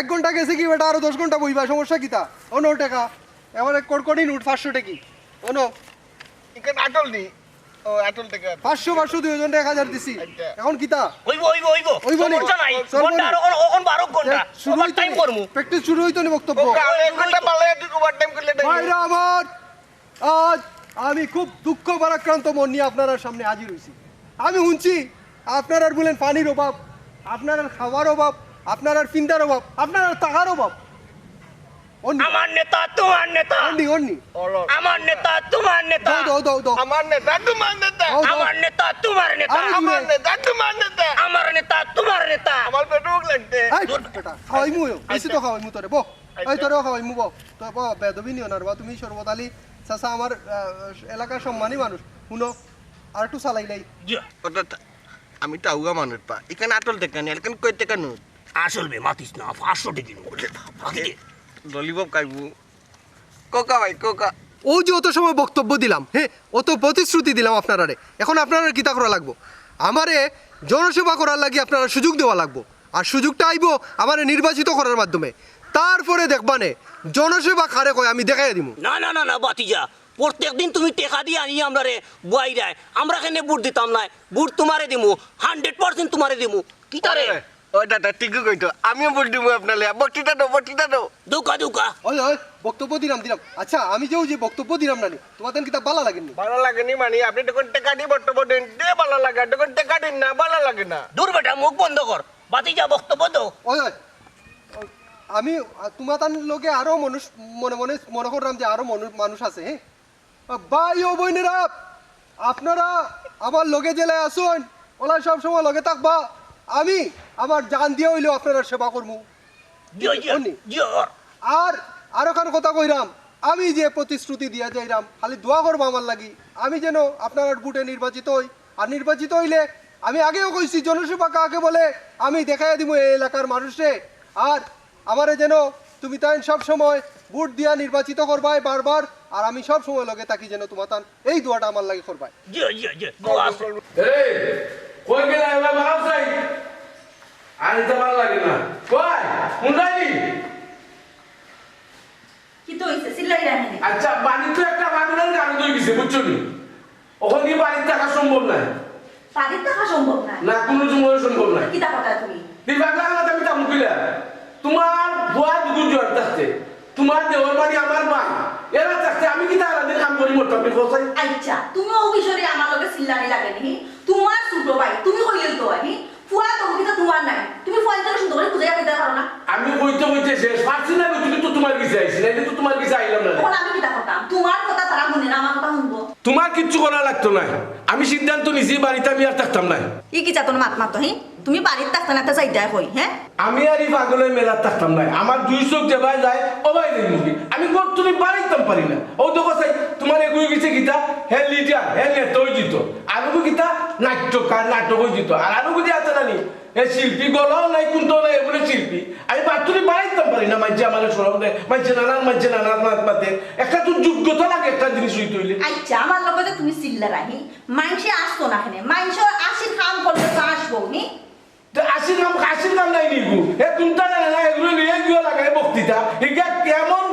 এক ঘন্টা গেছে গি বেটা, আরো দশ ঘন্টা বইবা, সমস্যা কিতা? অনো টেকা, এবারে কড়কড়ি নোট পাঁচশো টেকি, অনো। ইখান আটল নি? ও, আটল টেকা। পাঁচশো, পাঁচশো, দুইজন এক হাজার দিছি। আচ্ছা। এখন কিতা? অইবো, অইবো, অইবো। অইবো নি? সমস্যা নাই। চল, ঘন্টা বলি। আরো অখন, অখন বারো ঘন্টা। দেখ, শুরু অইতো নি। ওভারটাইম করমু। প্র্যাকটিস শুরু অইতো নি বক্তব্য। ওকে, আর এক ঘন্টা পারলে একটু ওভারটাইম করলে টাইম। ভাইরা আমার, আজ আমি খুব দুঃখ ভারাক্রান্ত মন নিয়া আপনারার সামনে হাজির অইছি। আমি হুনছি আপনারার বুলেন পানির অভাব, আপনারার খাওয়ার অভাব, আপনারার ফিন্দার অভাব, আপনারার টাকার অভাব। অন্নি। আমার নেতা, তোমার নেতা। অন্নি, অন্নি। আমার নেতা, তোমার নেতা। দাও, দাও, দাও, দাও। আমার নেতা, তোমার নেতা। দাও, দাও। আমার নেতা, তোমার নেতা। আরে আমার জুড়ে। নেতা, তোমার নেতা। আমার নেতা, তোমার নেতা। আমার পেটও লাগছে। এই, দূর। বেটা, খাওয়াইমু, বেশি তো আচ্ছা। খাওয়াইমু তোরে, বহ। এই আচ্ছা। তোরেও খাওয়াইমু, বহ। তো বহ, বেদবি নিও না রে বা, তুমি শরবত আলী, চাচা আমার, আহ, এলাকার সম্মানী মানুষ। হুনো, আর একটু চালাইলাই। জি। অর্থাৎ আমি তো আউয়া মানুষ পা। ইখান আটল টেকা নি, ইখান কয় টেকা নোট? আসল বে, মাতিস না, পাঁচশো টেকা নোট। ওরে বাবা। মাতি দে। ললিপপ খাইবো। কোকা ভাই, কোকা। অউ যে অত সময় বক্তব্য দিলাম, হ্যাঁ, অত প্রতিশ্রুতি দিলাম আপনারারে, এখন আপনারার কিতা করা লাগবো? আমারে জনসেবা করার লাগি আপনারা সুযোগ দেওয়া লাগবো, আর সুযোগটা আইবো আমারে নির্বাচিত করার মাধ্যমে। তারপরে দেখবানে জনসেবা কারে কয় আমি দেখাইয়া দিমু। না, না, না, না, বাতিজা, প্রত্যেক দিন তুমি টেকা দিয়া আনি আমরারে বুয়াইরায়, আমরা কেনে ভোট দিতাম নায়, ভোট তোমারে দিমু, হান্ড্রেড পার্সেন্ট তোমারে দিমু। কিতারে? ওই দাদা, ঠিকই কইতো, আমিও ভোট দিমু আপনারে। বক্তৃতা দাও, বক্তৃতা দাও। দৌকা, দৌকা। ওই, ওই, বক্তব্য দিলাম, দিলাম। আচ্ছা, আমি যে অউ যে বক্তব্য দিলাম না নি, তোমার তান কিতা ভালা লাগেনি? ভালা লাগেনি মানে, আপনি যখন টেকা দিয়ে বক্তব্য দেন, দে ভালা লাগে, আর যখন টেকা দেন না, ভালা লাগে না। দূর বেটা, মুখ বন্ধ কর। বাতি যা বক্তব্য দাও। ওই, ওই, ওই, আমি, আ, তোমার তান লগে আরো মানুষ, মনে মনে মনে করলাম যে আরো মানু-, মানুষ আছে, হ্যাঁ? ভাই ও বইনেরা, আপনারা আমার লগে যেলা আছইন, অলা সব সময় লগে থাকবা। আমি আমার জান দিয়া অইলেও আপনারার সেবা করমু। জি, জি, অনি। জি। আর আরোখান কথা কইরাম, আমি যে প্রতিশ্রুতি দিয়া যাইরাম, খালি দোয়া করবা আমার লাগি, আমি যেন আপনারার ভোটে নির্বাচিত অই। আর নির্বাচিত অইলে আমি আগেও কইছি, জনসেবা কাকে বলে, আমি দেখাইয়া দিমু এই এলাকার মানুষরে। আর আমারে যেন তুমি তাইন সব সময় ভোট দিয়া নির্বাচিত করবায় বারবার, আর আমি সব সময় লগে থাকি যেন তোমার তান এই দোয়াটা আমার লাগি করবায়। জি, জি, জি, দোয়া আছে। এই, কই গেলা এবার বাড়াও চাই? আর ইতা ভালা লাগে না। কই? হুনরায়নি? কিতা অইছে? চিল্লাইরা কেনে? আচ্ছা, বাড়িত তো একটা পাগলর গান অই গেছে, বুঝছো নি? অখন কি বাড়িত থাকা সম্ভব নায়? বাড়িত থাকা সম্ভব নায়? না, কুনু সময় সম্ভব নায়। কিতা কথা তুমি? এই পাগলা আমার আমি তা মুখিলা। তোমার বুয়া দুগু জোয়ান থাকতে, তোমার দেওর বাড়ি আমার ভাই, এরা থাকতে আমি কিতা আলাদিন কাম করি মরতাম, তুমি কও চাই? আচ্ছা, তুমি অউ বিষয়ে আমার লগে চিল্লানি লাগে নি? তোমার ছোট ভাই, তুমি কইলেও তো অয়, নি? ফুয়া তো কিতা তোমার নাই? তুমি ফুয়াইন্তরে সুন্দর করি বুঝাইয়া কইতায় পারো না? আমি কইতে কইতে শেষ, পারছি না গো, তুমি তো তোমার গেছে আইছি, নাইলে তো তোমার গেছে আইলাম না। অখন আমি কিতা করতাম? তোমার কথা তারা হুনে না, আমার কথা হুনবো? তোমার কিচ্ছু করা লাগতো নায়, আমি সিদ্ধান্ত নিছি, বাড়িত আমি আর থাকতাম নায়। ই কিতা তুমি মাত মাতো, হি? তুমি বাড়িত থাকতায় না, তে যাইতায় কই, হে? আমি আর ই পাগলর মেলাত থাকতাম নায়, আমার দুই চউখ যেবায় যায়, অবায় যাইমুগি। আমি ঘর তুনি বারইতাম পারি না। অউ দেখো চাই, তোমার এগু অই গেছে কিতা, হে লিডার, হে নেতা অই যিতো। আর অগু কিতা, নাট্যকার, নাটক অই যিতো। আর অগু যে আছে না নি, এ শিল্পী, গলাও নাই, কুন্তাও নাই, এমনে শিল্পী। আমি বাড়িত তুনি বারইতাম পারি না, মাইনষে আমারে শরম দেয়, মাইনষে নানান, মাইনষে নানান মাত মাতে। একটা তো যোগ্যতা লাগে একটা জিনিস অইতে অইলে। আচ্ছা, আমার লগে যে তুমি চিল্লারায়, হি? মাইনষে আসতো না কেনে, মাইনষর আসির কাম করলে তো আসবো, নি? তে আসির কাম, আসির কাম নাই নি গো? হে কুন্তা জানে না, এগুলো নিয়ে গিয়ে লাগায় বক্তৃতা। ইগা কেমন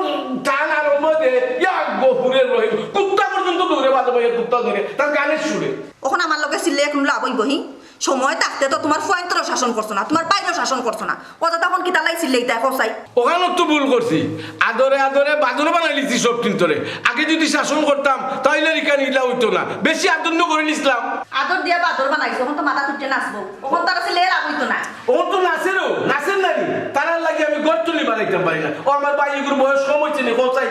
টান আরম্ভ দে, ইয়া গফুরের রহিম। কুত্তা পর্যন্ত দৌড়ে বাজে ভাইয়া, কুত্তা দৌড়ে, তার গানের সুরে। অখন আমার লগে চিল্লাইয়া কুনু লাভ অইবো, হি? সময় থাকতে তো তোমার ফুয়াইন্তরেও শাসন করছো না, তোমার ভাইরেও শাসন করছো না। অযথা অখন কিতার লাগি চিল্লাইতায়, কও চাই? অখানো তো ভুল করছি। আদরে আদরে বাদর বানাইলিছি সব তিনতরে। আগে যদি শাসন করতাম, তাইলে ইখান ইলা অইতো না। বেশি আদর নু করিলিছলাম। আদর দিয়া বাদর বানাইছো, অখন তো মাথা তুলিয়া নাচবো। অখন তারা চিল্লাইয়া লাভ অইতো না। অখন তো নাচেরও, নাচের না নি। তারার লাগি আমি ঘর তুনি বানাই। দিতাম পারি না। ও আমার ভাই, এগুর বয়স কম অইছে নি, কও চাই,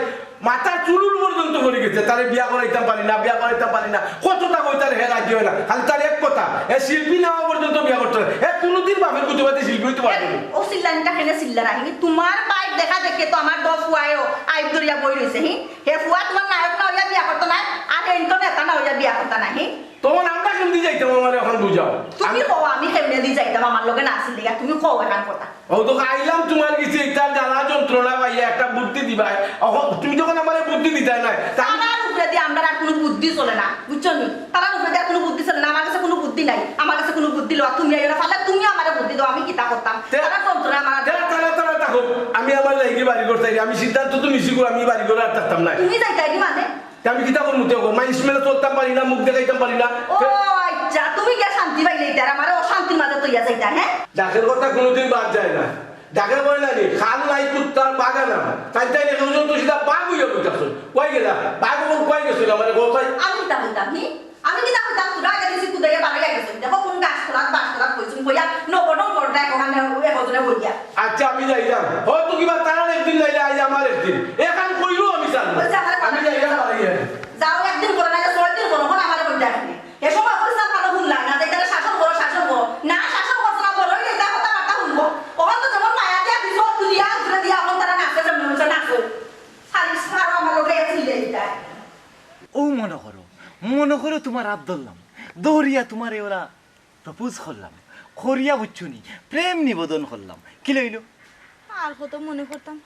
মাথার চুল পর্যন্ত পড়ি গেছে, তারে বিয়া করাইতাম পারি না, বিয়া করাইতাম পারি না। কততা কই তারে, হে রাজি অয় না। খালি তার এক কথা, এ শিল্পী না অওয়া পর্যন্ত বিয়া করতো না। হে কুনুদিন বাপের কুতুবাতে শিল্পী অইতে পারবো না। ও চিল্লানিটা কেনে চিল্লার আহিনি? তুমার ভাইর দেখা দেখি তো আমার দশ ফুয়ায়ও আইব ধরিয়া বই রইছে, হি? হে ফুয়া তুমার নায়ক না অইয়া বিয়া করতো না, আর হেইন তো নেতা না অইয়া বিয়া করতো না, হি? তখন আমরা কেমনে যাইতাম, আমার এখন বুঝাও। তুমি কও, আমি কেমনে দি যাইতাম, আমার লগে না আছিল দিগা, তুমি কও এখান কথা। ও তো আইলাম তুমার গেছে, ইতা জ্বালা যন্ত্রণা পাইয়া একটা বুদ্ধি দিবায়। অখন তুমি যখন আমারে বুদ্ধি দিতায় নায়, তা আমি তারার উপরে দিয়া আমরার আর কুনু বুদ্ধি চলে না, বুঝছো নি? তারার উপরে দিয়া কুনু বুদ্ধি চলে না, আমার গেছে কুনু বুদ্ধি নাই, আমার গেছে কুনু বুদ্ধি লও, তুমি আইও না, পারলে তুমি আমারে বুদ্ধি দেও, আমি কিতা করতাম? তে-, তারার যন্ত্রণা আমার আর তে-, তারা, তারা থাকো, আমি আমার লাগি বাড়ি করতে, আমি সিদ্ধান্ত তো নিছি গো, আমি বাড়ি করে আর থাকতাম না। তুমি যাইতায় কি মানে? তে আমি কিতা করমু তে কও? মাইনষর মেলে চলতাম পারি না, মুখ দেখাইতাম পারি না। ও আচ্ছা, তুমি গিয়া শান্তি পাইলে ইতার আমারে অশান্তির মাঝে তইয়া যাইতা, হে? ডাকের কথা কুনুদিন বাদ যায় না। ডাকে কয় না নি, খাল নাই কুত্তার বাগানা। তাই তাই না, ওজন তো সিধা বাঘ অইয়া বইতাছে। কই গেলা? বাঘ অখন কই গেছিল? আমারে কও চাই। আমি কিতা কইতাম, হি? আমি কিতা কইতাম, তোরা আগে দিছি কুদাইয়া বাড়াইয়া গেছে। দেখো কোন গাছ তলাত, বাঁশ তলাত বইছুন, বইয়া নবনম করডা এক ওখানে, এক ওজনে বইয়া। আচ্ছা, আমি যাইলাম। হয়তো কিবা তারার একদিন যাইলে আইজ আমার একদিন। এখান কইলেও আমি জানবো। বলছে, আমার আমি যাইলাম, বাড়াইয়া। যাও, একদিন করো, নাইলে ছয় দিন করো, কোন আমারে বলতে আসবে। এ সময় করে সাপ কাটো হুনলা না, যে তারা শাসন করো, শাসন করো। না, শাসন করছো না, বড় হইলে যা কথাবার্তা হুনবো। ওখান তো যেমন মায়া দিয়া দিছো, তুলিয়া, তুলে দিয়া, এখন তারা নাচে, যেমন মন চায় নাচো। খালি সারো আমার লগে এক চিল্লাই দিতা। ও মনো করো, মনো করো তুমার আত ধরলাম, ধরিয়া তুমারে ওরা propose করলাম, করিয়া বুঝছো নি, প্রেম নিবেদন করলাম, কিলা অইলো? আর কত মনো করতাম,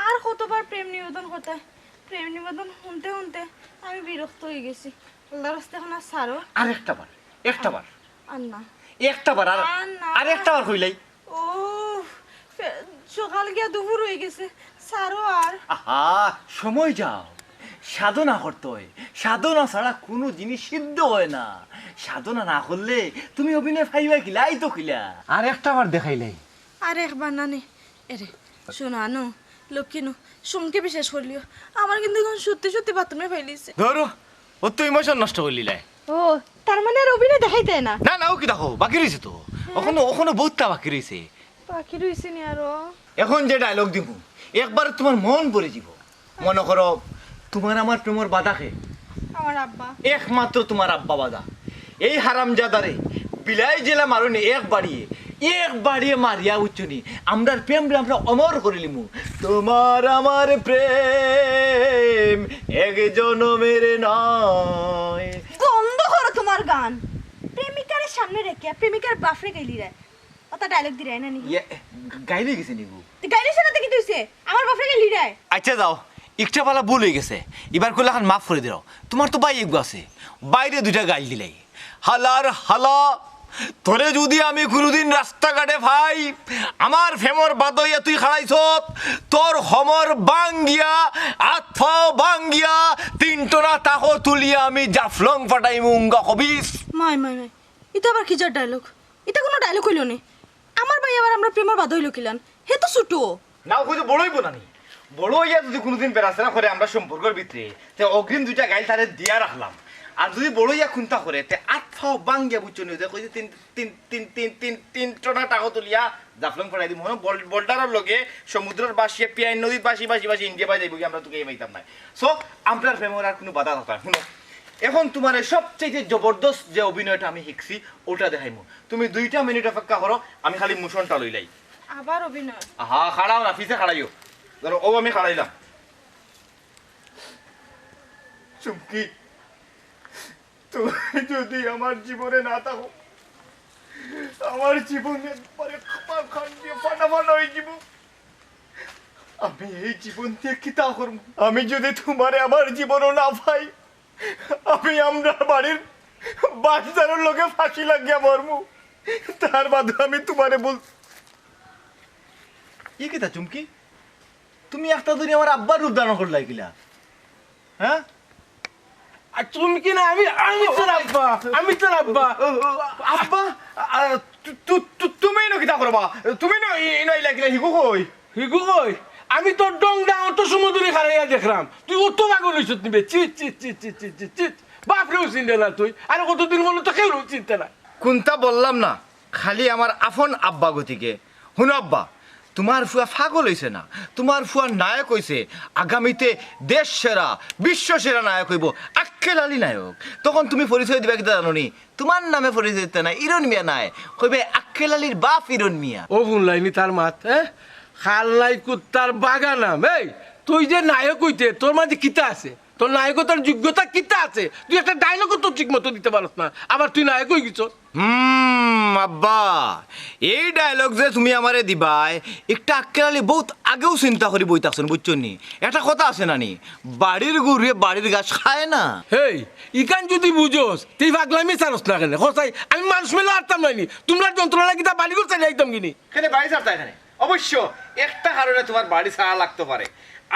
আর কতবার প্রেম নিবেদন করতায়, প্রেম নিবেদন হুনতে হুনতে আমি বিরক্ত অইগেছি। আল্লার ওয়াস্তে এখন আর সারো। আর একটা বার, একটা বার। আর না। একটা বার, আর, আর না। আর একটা বার কইলাই। ও, ফে-, সকাল গিয়া দুপুর অইগেছে, সারো আর। আহা, সময় যাও, সাধনা করতে হয়। সাধনা ছাড়া কুনু জিনিস সিদ্ধ হয় না। সাধনা না করলে তুমি অভিনয় পাইবায় কিলা, আইতো কিলা। আর একটা বার দেখাইলাই। আর একবার না নে। এরে, শোনো আনো, লক্ষ্মী নো, সংক্ষেপে শেষ করিলিও। আমার কিন্তু এখন সত্যি সত্যি বাথরুমে ফাইলিছে। ধরো, ও তো emotion নষ্ট করিলিলায়। ও, তার মানে আর অভিনয় দেখাইতায় না? না, না, ও কিতা কও, বাকি রইছে তো। অখনো, অখনো বহুততা বাকি রইছে। বাকি রইছে নি আরো? এখন যে dialogue দিমু, একবারে তুমার মন ভরি যিবো। মনো করো, তুমার আমার প্রেমর বাধা কে? আমার আব্বা। একমাত্র তুমার আব্বা বাধা। এই হারামজাদারে বিলাই যেলা মারইন এক বাড়িয়ে, এক বাড়িয়ে মারিয়া, বুঝছো নি, আমরার প্রেমরে আমরা অমর করিলিমু। তোমার আমার প্রেম এক জনমের নয়। বন্ধ করো তুমার গান। প্রেমিকারে সামনে রাখিয়া প্রেমিকার বাফরে গাইলিরায়। ওটা dialogue দিরায় না নি? ইয়ে, গাইল অইগেছে নি গো? তে গাইল অইছে না তে কিতা অইছে? আমার বাফরে গাইলিরায়। আচ্ছা যাও, একটা বালা ভুল অইগেছে। ইবার কইলা খান মাফ করি দিরাও। তুমার তো ভাই এগু আছে। ভাইরে দুইটা গাইল দিলাই। হালার হালা, তোরে যুদি আমি কুনুদিন রাস্তাঘাটে পাই, আমার প্রেমর বাধা অইয়া তুই খাড়াইছত, তোর কমর ভাঙ্গিয়া, আত পাও ভাঙ্গিয়া, তিন টনা তাকো তুলিয়া আমি জাফলং ফাটাইমু, উঙ্গা খবিস। মাই, মাই, মাই। ইটা আবার কিজার dialogue? ইটা কুনু dialogue অইলো নি? আমার ভাই আবার আমরার প্রেমর বাধা অইলো কিলান? হে তো ছুটো। না, অউ কইছে বড় অইবো না নি? বড় অইয়া যুদি কুনুদিন বেড়াছেড়া করে আমরার সম্পর্কর ভিতরে, তে অগ্রিম দুইটা গাইল তারে দিয়া রাখলাম। আর যুদি বড় অইয়া কুন্তা করে, তে আত পাও ভাঙ্গিয়া, বুঝছো নি, যে কইছে তিন, তিন, তিন, তিন, তিন, তিন টনা তাকো তুলিয়া জাফলং ফাটাই দিমু। হুনো, বল-, বল্ডারর লগে সমুদ্রর ভাসিয়া, পিয়াইন নদীত ভাসি, ভাসি, ভাসি ইন্ডিয়া পাই যাইবোগি, আমরা তুকাইয়া পাইতাম নায়। So, আমরার প্রেমর আর কুনু বাধা থাকতো নায়। হুনো, এখন তুমারে সবচাইতে জবরদস্ত যে অভিনয়টা আমি শিখছি, অউটা দেখাইমু। তুমি দুইটা মিনিট অপেক্ষা করো, আমি খালি মোশনটা লইলাই। আবার অভিনয়? আহা, খাড়াও না, পিছে খাড়াইও। ধরো, অউ আমি খাড়াইলাম। চুমকি, তুমি যুদি আমার জীবনে না থাকো, আমার জীবন একবারে খাপা খান দিয়া ফাটা ফাটা অইযিবো। আমি এই জীবন দিয়া কিতা করমু? আমি যুদি তুমারে আমার জীবনও না পাই, আমি আমরার বাড়ির বাচ্চারও লগে ফাঁসি লাগিয়া মরমু। তার বাদে আমি তুমারে বল-, ই কিতা চুমকি? তুমি একটা দিনই আমার আব্বার রূপ ধারণ করলায় কিলা? হ্যাঁ? আর তুমি কি না, আমি, আমি তোর আব্বা, আমি তোর আব্বা। আব্বা, আ, তু-, তু-, তু-, তুমি ইনো কিতা করবা? তুমি ইনো, ই-, ইনো আইলা কিলা, হিগু কই? হিগু কই? আমি তোর ডং ডাঙর তো সমুদ্রে খাড়াইয়া দেখলাম। তুই অত পাগল অইছত নিবে? ছি, ছি, ছি। বাপরেও চিনতে না তুই। আরে কতদিন বলো তো কেউরেও চিনতে না। কুন্তা বললাম না, খালি আমার আফন আব্বা গতিকে। হুনো আব্বা, তুমার ফুয়া পাগল অইছে না, তুমার ফুয়া নায়ক অইছে। আগামীতে দেশ সেরা, বিশ্ব সেরা নায়ক অইবো, আক্কেল আলী নায়ক। তখন তুমি পরিচয় দিবা কিতা জানো নি? তুমার নামে পরিচয় দিতা নায়, ইরন মিয়া নায়, কইবে আক্কেল আলীর বাপ ইরন মিয়া। ও হুনলায়নি তার মাত, হ্যাঁ? খাল নাই কুত্তার বাগানাম। এই, তুই যে নায়ক অইতে, তোর মাঝে কিতা আছে? তোর নায়কতার যোগ্যতা কিতা আছে? তুই একটা ডায়লগও তো ঠিক মতো দিতে পারস না, আবার তুই নায়ক অই গেছস। হুম, আব্বা, এই ডায়লগ যে তুমি আমারে দিবায়, একটা আক্কেল আলী বহুত আগেউ চিন্তা করি বই থাকছইন, বুঝছো নি? একটা কথা আছে না নি, বাড়ির গরুয়ে বাড়ির ঘাস খায় না। হেই, ইখান যদি বুঝোস, তুই পাগলামি ছাড়স না কেনে? কছাই, আমি মানুষ মেলে আরতাম নায়নি, তুমরার যন্ত্রণা কিতা বাড়িঘর ছাড়ি আইতাম গিনি? কেনে বাড়ি ছাড়তায় কেনে? অবশ্য একটা কারণে তুমার বাড়ি ছাড়া লাগতো পারে।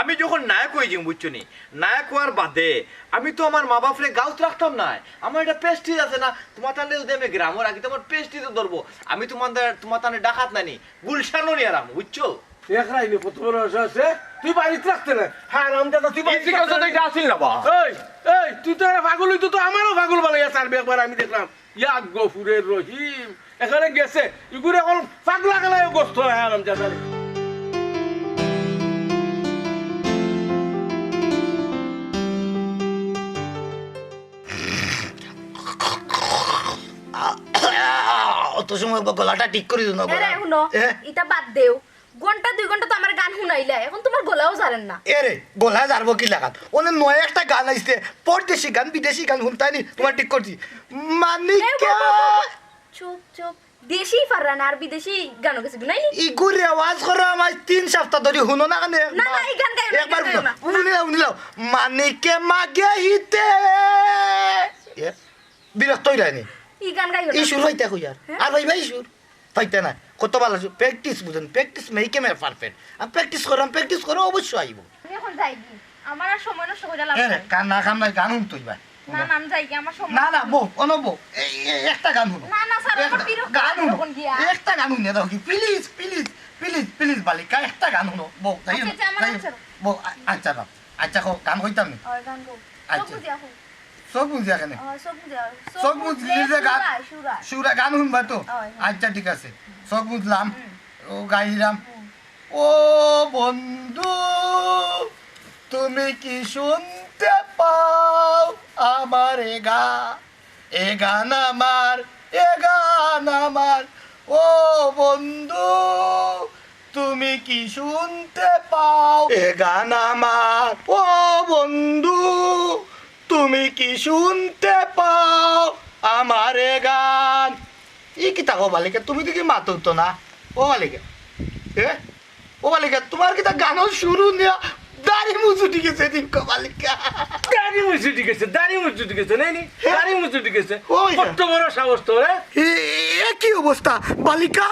আমি যখন নায়ক অইযিমু, বুঝছো নি, নায়ক অওয়ার বাদে আমি তো আমার মা বাপরে গাঁওত রাখতাম নায়। আমার একটা প্রেস্টিজ আছে না, তুমার তানে যদি আমি গ্রামো রাখি, তো আমার প্রেস্টিজও ধরবো। আমি তুমার তানে, তুমার তানে ডাকাত নায়নি, গুলশানও নিয়া রাখমু, বুঝছো? দেখরায়নি কত বড় সাহস, এ? তুই বাড়িত রাখতে নায়। হারামজাদা, তুই বাড়িত এই ঠিক আছে, রাখতে তো নায়। এটা আসিল না বা। এই, এই, তুই তো এরা পাগল অইতো, তো আমারও পাগল বানাইয়া ছাড়বে একবার, আমি দেখলাম। ইয়া গফুরের রহিম, এখানে গেছে, ইগুরে এখন পাগলা গেলায় গোস্ত হয় আরাম জাদারে। অত সময় গ-, গলাটা ঠিক করি দিও না, এরে, গলা। হুনো, এ? ইটা বাদ দেও। ঘন্টা দুই ঘন্টা তো আমার গান হুনাইলা, এখন তুমার গলাও জারের না। এরে, গলা জারবো কি লাগাত? অনে নয়া একটা গান আইছে, পরদেশি গান, বিদেশি গান হুনতায়নি, তুমার ঠিক করছি। মানিকা। এ, বউ, বউ, বউ, বউ। চুপ, চুপ। দেশি পাররা না, আর বিদেশি গানও গেছে, হুনাইনি? ইগু রেওয়াজ করো আমার তিন সপ্তাহ ধরি, হুনো না কেনে? না, না, এই গান গাইও না, এই একবার গান হুনো। গাইও না। হুনিলাও, হুনিলাও। মানিকে মাগে হিতে। এ, বিরক্ত অইরায়নি। ই গান গাইও না। ই সুর পাইতা কই আর? হ্যাঁ? আর পাইবা ই সুর? পাইতা না। কত ভালা সুর। প্র্যাকটিস বুঝেন, practice make a man perfect. আমি প্র্যাকটিস করলাম, প্যাকটিস করো, অবশ্য আইবো। আমি এখন যাইগি। আমার আর সময় নষ্ট কইরা লাভ নাই। কাম না, কাম নাই, গান হুনতো অইবা। না, না, আমি যাইগি, আমার সময় না, না, বউ, অনো বউ। এই, এই, একটা গান হুনো। না, না, স্যার, আমার একটা বিরক্ত গান লাগে হুনো। তখন গিয়া। একটা গান হুনিয়া দেও কি? প্লিজ, প্লিজ, প্লিজ, প্লিজ, বালিকা, একটা গান হুনো। বউ, যাই আচ্ছা, হুনো, আচ্ছা, আমার যাই আচ্ছা। হুনো। বউ, আ-, আচ্ছা, না। আচ্ছা, কও, গান কইতাম নি? ওই গান কও। চোখ আচ্ছা। বুজিয়া কও। চোখ বুজিয়া কেনে? ও, চোখ বুজিয়া। চোখ চোখ বুজলি বুজলে যে গান, সুরা, সুরা। সুরা গান হুনবা তো? ওই, ওই। আচ্ছা, ঠিক আছে। চোখ বুজলাম। হুম। ও, গাইলাম। হুম। ও বন্ধু, তুমি কি শুনতে পাও আমার এ গান? এ গান আমার, এ গান আমার। ও বন্ধু, তুমি কি শুনতে পাও? এ গান আমার। ও বন্ধু, তুমি কি শুনতে পাও আমার এ গান? ই কিতা কও বালিকা, তুমি দেখি মাতো তো না। ও বালিকা, এ? ও বালিকা, তুমার কিতা গানর শুরু নিয়া দাড়ি মুছ উঠি গেছে নি গো বালিকা? দাড়ি মুছ উঠি গেছে, দাড়ি মুছ উঠি গেছে, নায়নি? হ্যাঁ। দাড়ি মুছ উঠি গেছে। ওই যে। কত বড় সাহস তোর, হ্যাঁ? এ, এ কি অবস্থা? বালিকা,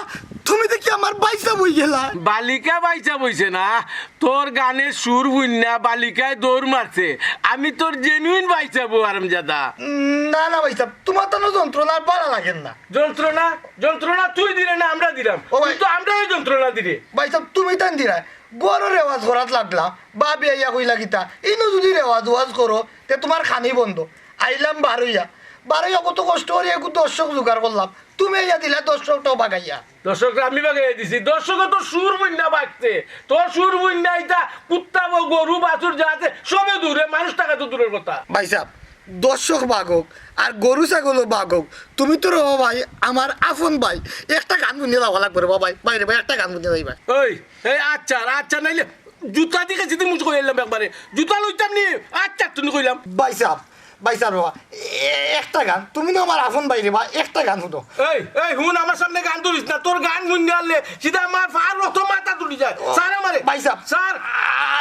তুমি দেখি আমার ভাইসাব অই গেলা। বালিকা ভাইসাব অইছে না, তোর গানের সুর হুনিয়া বালিকায় দৌড় মারছে। আমি তোর জেনুইন ভাইসাব, ও হারামজাদা। উম, না, না ভাইসাব, তুমার তো যন্ত্রণা আর ভালা লাগের না। যন্ত্রণা? যন্ত্রণা তুই দিলে না আমরা দিলাম? ও ভাই। তুই তো আমরারে যন্ত্রণা দিরে। ভাইসাব, তুমি তান দিরায়। ঘরো রেওয়াজ করাত লাগলা, ভাবি আইয়া কইলা কিতা, ইনো যুদি রেওয়াজ ওয়াজ করো, তে তুমার খানি বন্ধ। আইলাম বারইয়া, বারইয়া কত কষ্ট করি একটু দর্শক জোগাড় করলাম, তুমি আইয়া দিলা দর্শকটাও বাগাইয়া। দর্শকরে আমি বাগাইয়া দিছি, দর্শকে তো সুর হুনিয়া বাগছে, তোর সুর হুনিয়া ইতা কুত্তা, গরু, বাছুর যা আছে সবে দৌড়ে, মানুষ থাকা তো দূরের কথা। ভাইসাব, দর্শক বাগউক আর গরু ছাগলও বাগউক, তুমি তো রে বা ভাই আমার আপন ভাই, একটা গান হুনিয়া যাওয়া লাগবো রে বা ভাই, ভাই রে ভাই, একটা গান হুনিয়া যাইবা। ওই, এই আচ্ছা, আচ্ছা, নাইলে জুতা দি খেছি দি মুছ কইলাম একবারে, জুতা লইতাম নি, আচ্ছা, তুমি কইলাম। ভাইসাব, ভাইসাব রে বা, এ-, একটা গান, তুমি না আমার আপন ভাই রে বা, একটা গান হুনো। এই, এই, হুন, আমার সামনে গান ধরিস না, তোর গান হুনিয়া আইলে সিধা আমার ফার রক্ত মাথাত উঠি যায়। ও, স্যার আমারে। ভাইসাব, স্যার।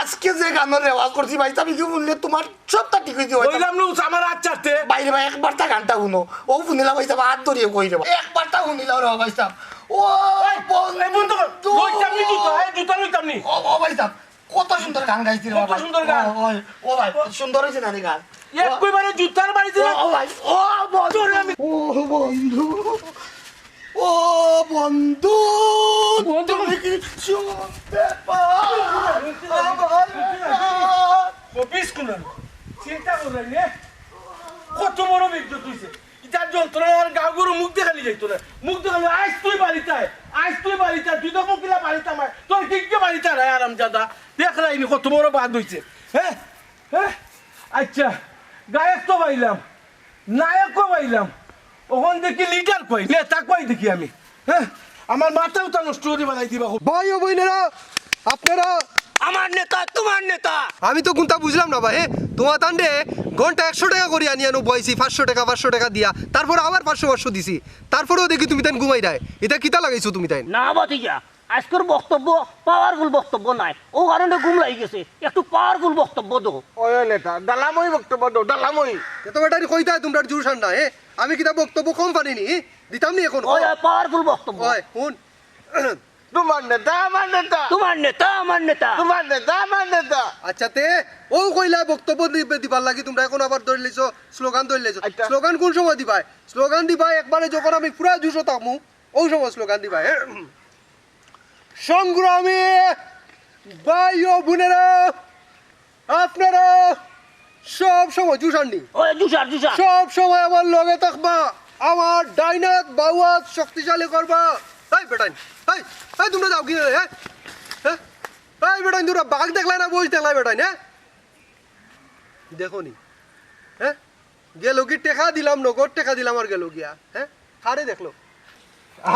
আজকে যে গানর রেওয়াজ করছি ভাইসাব, ইগু হুনলে তুমার সবটা ঠিক অই যাইবো। কইলাম নু, আমার আত ছাড়তে। ভাই রে বা, একবারতা গানটা হুনো। ও হুনিলাও ভাইসাব, আত ধরিয়া কই রে বা। একবারতা হুনিলাও রে বা ভাইসাব। ও এই, বন্ধু, এই বন্ধ কর। লইতাম নি জুতা, এই জুতা লইতাম নি। ও, ও ভাইসাব, কত সুন্দর গান গাইছি রে কত বাবা। সুন্দর গান। ও, ও, ও ভাই, সুন্দর অইছে না রে গান? একেবারে জুতার বাড়ি দিলে ও, ও ভাই, ও বন্ধু। তোরে আমি ও বন্ধু, ও বন্ধু, বন্ধু। তুমি কি শুনতে পাও আমার গান? ও, বিশ কুনাল। চিন্তা করলেন রে? কত বড় বিদ্যুৎ হইছে। ইতার যন্ত্রণায় আর গাঁও গরু মুখ দেখানি যাইতো না। মুখ দেখানি, আইস তুই বাড়িত আয়। আইজ তুই বাড়িত আয়, তুই তখন কিলা বাড়িত আমায়, তোর কিংকে বাড়িত আয়, হারামজাদা। দেখরায়নি কত বড় বাদ অইছে। হ্যাঁ, হ্যাঁ, আচ্ছা, গায়ক তো পাইলাম, নায়কও পাইলাম, অখন দেখি লিডার কই, নেতা কই দেখি আমি। হ্যাঁ, আমার মাথা উতা নষ্ট করি বানাই দিবা। ভাই ও বইনেরা, আপনারা আমার নেতা, তোমার নেতা। আমি তো কুনতা বুঝলাম না ভাই, হ্যাঁ? তোমার তানরে ঘন্টা একশো টেকা করি আনি আনো বইছি, পাঁচশো টেকা, পাঁচশো টেকা দিয়া, তারপর আবার পাঁচশো, পাঁচশো দিছি, তারপরেও দেখি তুমি তাইন ঘুমাইরায়। ইতা কিতা লাগাইছো তুমি তাইন? না ভাতিজা, আইজকুর বক্তব্য পাওয়ারফুল বক্তব্য নায়, অউ কারণে ঘুম লাগি গেছে। একটু পাওয়ারফুল বক্তব্য দেও। ওই, ওই নেতা, ডালাময় বক্তব্য দেও, ডালাময়। এত বেটারি কইতায় তোমরার জোশ আর না, হ্যাঁ? আমি কিতা বক্তব্য কম পারি নি? দিতাম নি অখন? ওই, ওই, পাওয়ারফুল বক্তব্য। ওই, হুন। তোমার নেতা, আমার নেতা। তোমার নেতা, আমার নেতা। তোমার নেতা, আমার নেতা। আচ্ছা, তে অউ কইলা বক্তব্য দি-, দিবার লাগি তোমরা অখন আবার ধরি লইছো, স্লোগান ধরি লইছো। আচ্ছা। স্লোগান কুন সময় দিবায়? স্লোগান দিবায় একবারে যখন আমি পুরা জোশো থাকমু, অউ সময় স্লোগান দিবায়, হ্যাঁ? সংগ্রামী ভাই ও বোনেরা, আপনারা সব সময় জুসাননি। ওই জুসার, জুসার। সব সময় আমার লগে থাকবা, আমার ডাইনাত বাউয়াত শক্তিশালী করবা। এই বেটাইন, এই, এই তোমরা যাও কি, হ্যাঁ? হ্যাঁ? এই বেটাইন, তোমরা বাঘ দেখলায় না, বইস দেখলায় বেটাইন, হ্যাঁ? দেখো নি, হ্যাঁ? গেল কি টেকা দিলাম, নগদ টেকা দিলাম আর গেল গিয়া, হ্যাঁ? কারে দেখলো?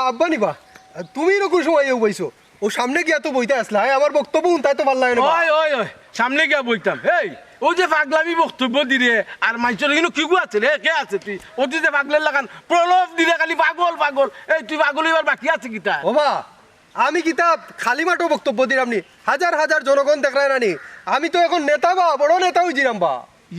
আব্বা নি বা, তুমি ইনো কুন সময় অউ বইছো? অউ সামনে গিয়া তো বইতায় আছলায়, আমার বক্তব্য হুনতায় তো পারলায় না বা। ওই, ওই, ওই, সামনে গিয়া বইতাম। এই, অউ যে পাগলামি বক্তব্য দিরে, আর মাইনষর ইনো কিগু আছে রে? কে আছে তুই? অউ তুই যে পাগলর লাখান প্রলোভ দিরে খালি পাগল, পাগল। এই, তুই পাগল অইবার বাকি আছে কিতা? ও বা, আমি কিতা খালি মাঠো বক্তব্য দিরাম নি? হাজার হাজার জনগণ দেখরায় না নি? আমি তো অখন নেতা বা, বড় নেতা অইযিরাম বা।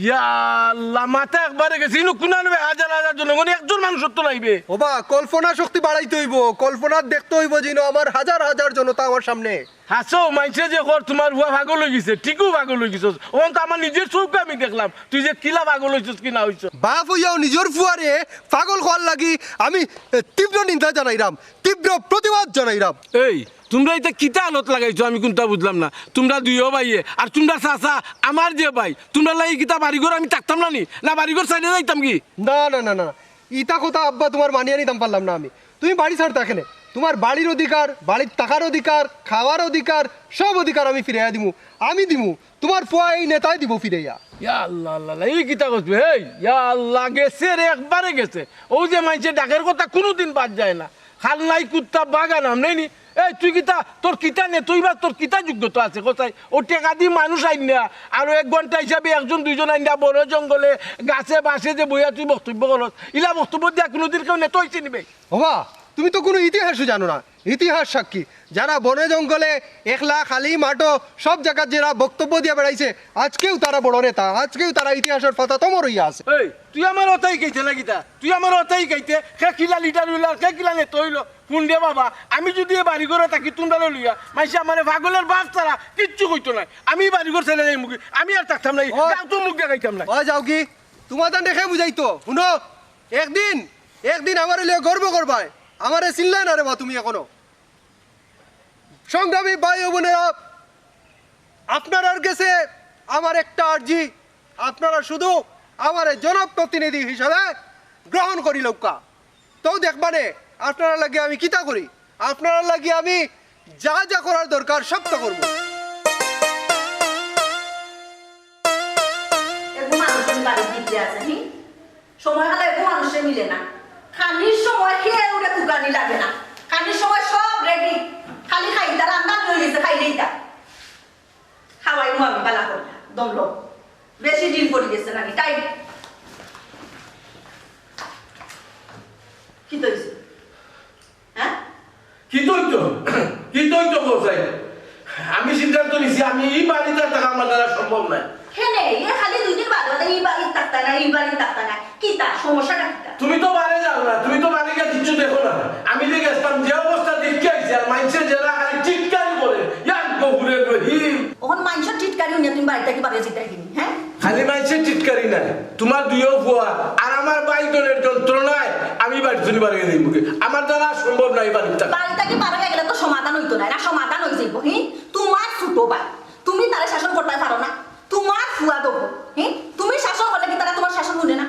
ইয়া আল্লাহ, মাথা একবারে গেছে। ইনো কুনান বে হাজার হাজার জনগণ, একজন মানুষর তো নাইবে। ও বা, কল্পনা শক্তি বাড়াইতে অইবো, কল্পনাত দেখতে অইবো যেন আমার হাজার হাজার জনতা আমার সামনে। হাছাউ, মাইনষে যে কর তুমার ফুয়া পাগল অইগেছে, ঠিকউ পাগল অইগেছস। অখন তো আমার নিজর চউখে আমি দেখলাম, তুই যে কিলা পাগল অইছস কি না অইছস। বাপ অইয়াও নিজর ফুয়ারে পাগল কওয়ার লাগি আমি, এ, তীব্র নিন্দা জানাইরাম। তীব্র প্রতিবাদ জানাইরাম। এই, তুমরা ইতা কিতা আলত লাগাইছো, আমি কুনতা বুঝলাম না। তুমরা দুইও ভাইয়ে, আর তুমরার চাচা আমার যে ভাই, তুমরার লাগি কিতা বাড়িঘর আমি থাকতাম না নি? না বাড়িঘর ছাড়িয়া যাইতাম কি? না, না, না, না, ইতা কথা আব্বা তুমার মানিয়া নিতাম পারলাম না আমি। তুমি বাড়ি ছাড়তায় কেনে? তুমার বাড়ির অধিকার, বাড়িত থাকার অধিকার, খাওয়ার অধিকার, সব অধিকার আমি ফিরাইয়া দিমু, আমি দিমু। তুমার ফুয়া এই নেতায় দিবো ফিরাইয়া। ইয়া আল্লাহ, আল্লাহ, আল্লাহ, ই কিতা কস বে? এই, ইয়া আল্লাহ, গেছে রে, একবারে গেছে। অউ যে মাইনষে ডাকের কথা কুনুদিন বাদ যায় না। খাল নাই কুত্তা বাঘা নাম নাই নি? এই, তুই কিতা, তোর কিতা নেতইবার, তোর কিতা যোগ্যতা আছে, কছাই? অউ টেকা দি মানুষ আইন্না, আরো এক ঘন্টা হিসাবে একজন দুইজন আইন্না বনে জঙ্গলে, গাছে বাঁশে যে বইয়া তুই বক্তব্য করস, ইলা বক্তব্য দিয়া কুনুদিন কেউ নেতা অইছে নি বে? ও বা, তুমি তো কুনু ইতিহাসও জানো না। ইতিহাস সাক্ষী, যারা বনে জঙ্গলে একলা খালি মাঠো সব জাগাত যারা বক্তব্য দিয়া বেড়াইছে, আজকেউ তারা বড় নেতা, আজকেউ তারা ইতিহাসর পাতাত অমর অইয়া আছে। এই, তুই আমারে অতা হিকাইতে না কিতা? তুই আমারে অতা হিকাইতে? কে কিলা লিডার অইলো আর কে কিলা নেতা অইলো? হুন রে বাবা, আমি যুদি এ বাড়িঘরো থাকি তুমরারে লইয়া, মাইনষে আমারে পাগলর বাপ ছাড়া কিচ্ছু কইতো নায়। আমি ই বাড়িঘর ছাড়ি যাইমুগি, আমি আর থাকতাম নায়, ও। গাঁওত মুখ দেখাইতাম নায়। ও যাওগি, তুমার তানরে কে বুঝাইতো? হুনো, একদিন, একদিন আমারে লইয়া গর্ব করবায়। আমারে চিনলায় না রে বা তুমি অখনো। সংগ্রামী ভাই ও বোনেরা, আপনারার গেছে আমার একটা আর্জি, আপনারা শুধু আমারে জনপ্রতিনিধি হিসাবে গ্রহণ করিলউক্কা। তেউ দেখবানে আপনারার লাগি আমি কিতা করি, আপনারার লাগি আমি যা যা করার দরকার সবতা করমু। এগু মানুষ নি বাড়িত ভিতরে আছে, হি? সময় হালা এগু মানুষে মিলে না। খানির সময় কেউরে তুকানি লাগে না। খানির সময় সব রেডি। খালি খাইতা, রান্না অই গেছে, খাইলেইতা। খাওয়াইমু আমি বালা করি, দম লও। বেশি দিন পড়ি গেছে নানি, টাইম। কিতা অইছে? হ্যাঁ? কিতা অইতো? কিতা অইতো কছাই? আমি সিদ্ধান্ত নিছি, আমি ই বাড়িত আর থাকা আমার দ্বারা সম্ভব নায়। কেনে? এ খালি দুই দিন বাদে বাদে ই বাড়িত থাকতা না, ই বাড়িত থাকতা না। কিতা? সমস্যাটা কিতা? তুমি তো বারে যাও না, তুমি তো বারে গিয়া কিচ্ছু দেখো না। আমি যে গেছলাম, যে অবস্থা দেখিয়া আইছি, আর মাইনষে যেরা খালি টিটকারি করে, ইয়া গফুরে রহিম। অখন মাইনষর টিটকারি হুনিয়া তুমি বাড়ি থাকি বারে যাইতায় নি, হ্যাঁ? খালি মাইনষর টিটকারি নায়, তুমার দুইও ফুয়া আর আমার ভাইজনর যন্ত্রণায় আমি বাড়ি থাকি বারে যাইমুগি। আমার দ্বারা সম্ভব নায় বাড়িত থাকা। বাড়ি থাকি বারে গেলে তো সমাধান অইতো নায়, না সমাধান অই যাইবো, হি? তুমার ছোট ভাই, তুমি তারে শাসন করতায় পারো না? তুমার ফুয়া দেবো, হি? তুমি শাসন করলে কি তারা তুমার শাসন হুনে না?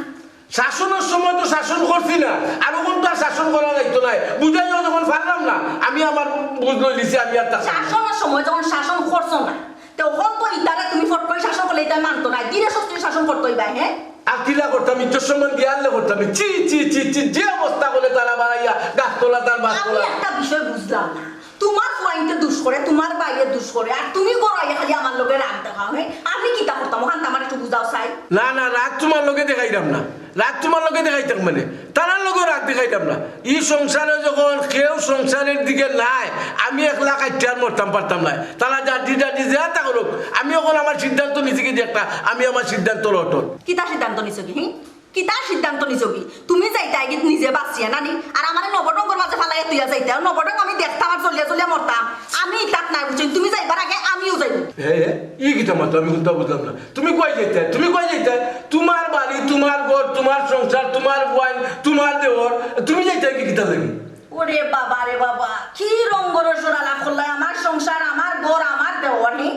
শাসনর সময় তো শাসন করছি না, আর অখন তো আর শাসন করা যাইতো নায়। বুঝাইও যখন পারলাম না, আমি আমার বুঝ লইলিছি, আমি আর তা শাসনের সময় যখন শাসন করছো না, তখন তো ইতারে তুমি ফট করি শাসন করলে ইতা মানতো না, ধীরে সুস্থিরে শাসন করতো ইবা, হ্যাঁ? আর কিলা করতাম, ইজ্জত সম্মান দিয়া আনলে করতাম। ছি, ছি, ছি, ছি, যে অবস্থা করে তারা বাড়াইয়া, গাছতলা তার আমি বাসতলা। একটা বিষয় বুঝলাম না, তোমার ফুয়াইন্তে দুষ করে, তোমার বাইয়ে দুষ করে, আর তুমি গড়াইয়া খালি আমার লগে রাগ দেখাও, হ্যাঁ? আমি কিতা করতাম, ওখান আমার একটু বুঝাও চাই। না, না, রাগ তোমার লগে দেখাইতাম না, রাগ তোমার লগে দেখাইতাম মানে, তারার লগে রাগ দেখাইতাম না। ই সংসারে যখন কেউ সংসারের দিকে নাই, আমি একলা কাটিয়া আর মরতাম পারতাম না। তারা যা ডিডা ডিজে আতা করুক, আমি এখন আমার সিদ্ধান্ত নিছি কি যে একটা, আমি আমার সিদ্ধান্ত লটন। কিতা সিদ্ধান্ত নিছো কি, হুম? কিতা সিদ্ধান্ত নিছো কি? তুমি যাইতায় গি নিজে বাঁচিয়া নানি, আর আমারে নবডঙ্গর মাঝে ফালাইয়া তুইয়া যাইতায়। নবডঙ্গ আমি দেখতাম আর চলিয়া চলিয়া মরতাম। আমি ইতাত নাই বুঝছো, তুমি যাইবার আগে আমিও যাইমু। হে, হে, ই কিতা মাতো? আমি কুনতা বুঝলাম না। তুমি কই যাইতায়? তুমি কই যাইতায়? তোমার বাড়ি, তোমার ঘর, তোমার সংসার, তোমার ফুয়াইন, তোমার দেওর, তুমি যাইতায় কি কিতা লাগি? ওরে বাবা রে বাবা, কি রঙ্গরসর আলাপ করলায়? আমার সংসার, আমার ঘর, আমার দেওর, নি?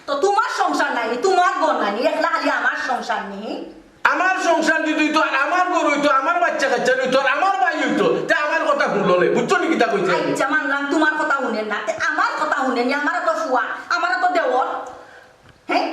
তো তোমার সংসার নাই নি, তোমার ঘর নাই নি, একলা খালি আমার সংসার নি? আমার সংসার যদি অইতো, আর আমার ঘর অইতো, আমার বাচ্চা কাচ্চা অইতো, আর আমার ভাই অইতো, তে আমার কথা হুনলো নে, বুঝছো নি কিতা কইছি আমি? আচ্ছা, মানলাম তোমার কথা হুনের না, তে আমার কথা হুনের নি, আমারও তো ফুয়া, আমারও তো দেওর। হ্যাঁ?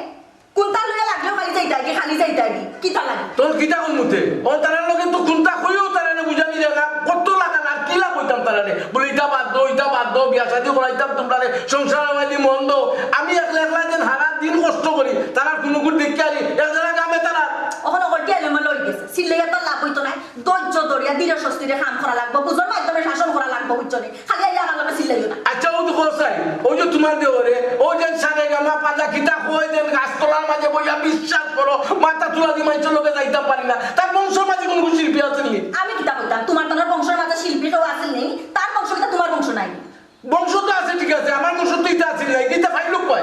কুনতা লইয়া লাগলেও খালি যাইতায় গি, খালি যাইতায় গি, কিতা লাগে? তোর কিতা কইমু তে? ও তারার লগে তো কুনতা কইও তারারে বুঝানি যায় না, কত লাগান আর কিলা কইতাম তারারে? বলে, "ইটা বাদ দেও, ইটা বাদ দেও, বিয়া শাদি করাইতাম তোমরারে, সংসার আমাদি মন দেও।" আমি একলা একলা যেন হারা দিন কষ্ট করি, তারার কুনুগুর দেখি আরি, এক জায়গা গামে তারা। ওখানে ওল্টি আইলে মনে লই গেছে, চিল্লাইয়া তো লাভ অইতো নায়। ধৈর্য ধরিয়া ধীরে সুস্থিরে কাম করা লাগবো, বুঝর মাধ্যমে শাসন করা লাগবো, বুঝছো নি? খালি আইয়া আমার লগে চিল্লাইও না। আচ্ছা, ও তো কও চাই, ওই যে তোমার দেওরে, ও যে সারে গামা পাজা কিতা কয় যেন গাছতলার মাঝে বইয়া, বিশ্বাস করো, মাথা তুলা দি মাইনষর লগে যাইতাম পারি না। তার বংশর মাঝে কুনু শিল্পী আছে নি? আমি কিতা কইতাম, তোমার তার বংশর মাঝে শিল্পী কেউ আছে নি? তার বংশ কিতা তোমার বংশ নাই নি? বংশ তো আছে, ঠিক আছে, আমার বংশ তো ইতা আছিল না, ইতা পাইলো কই?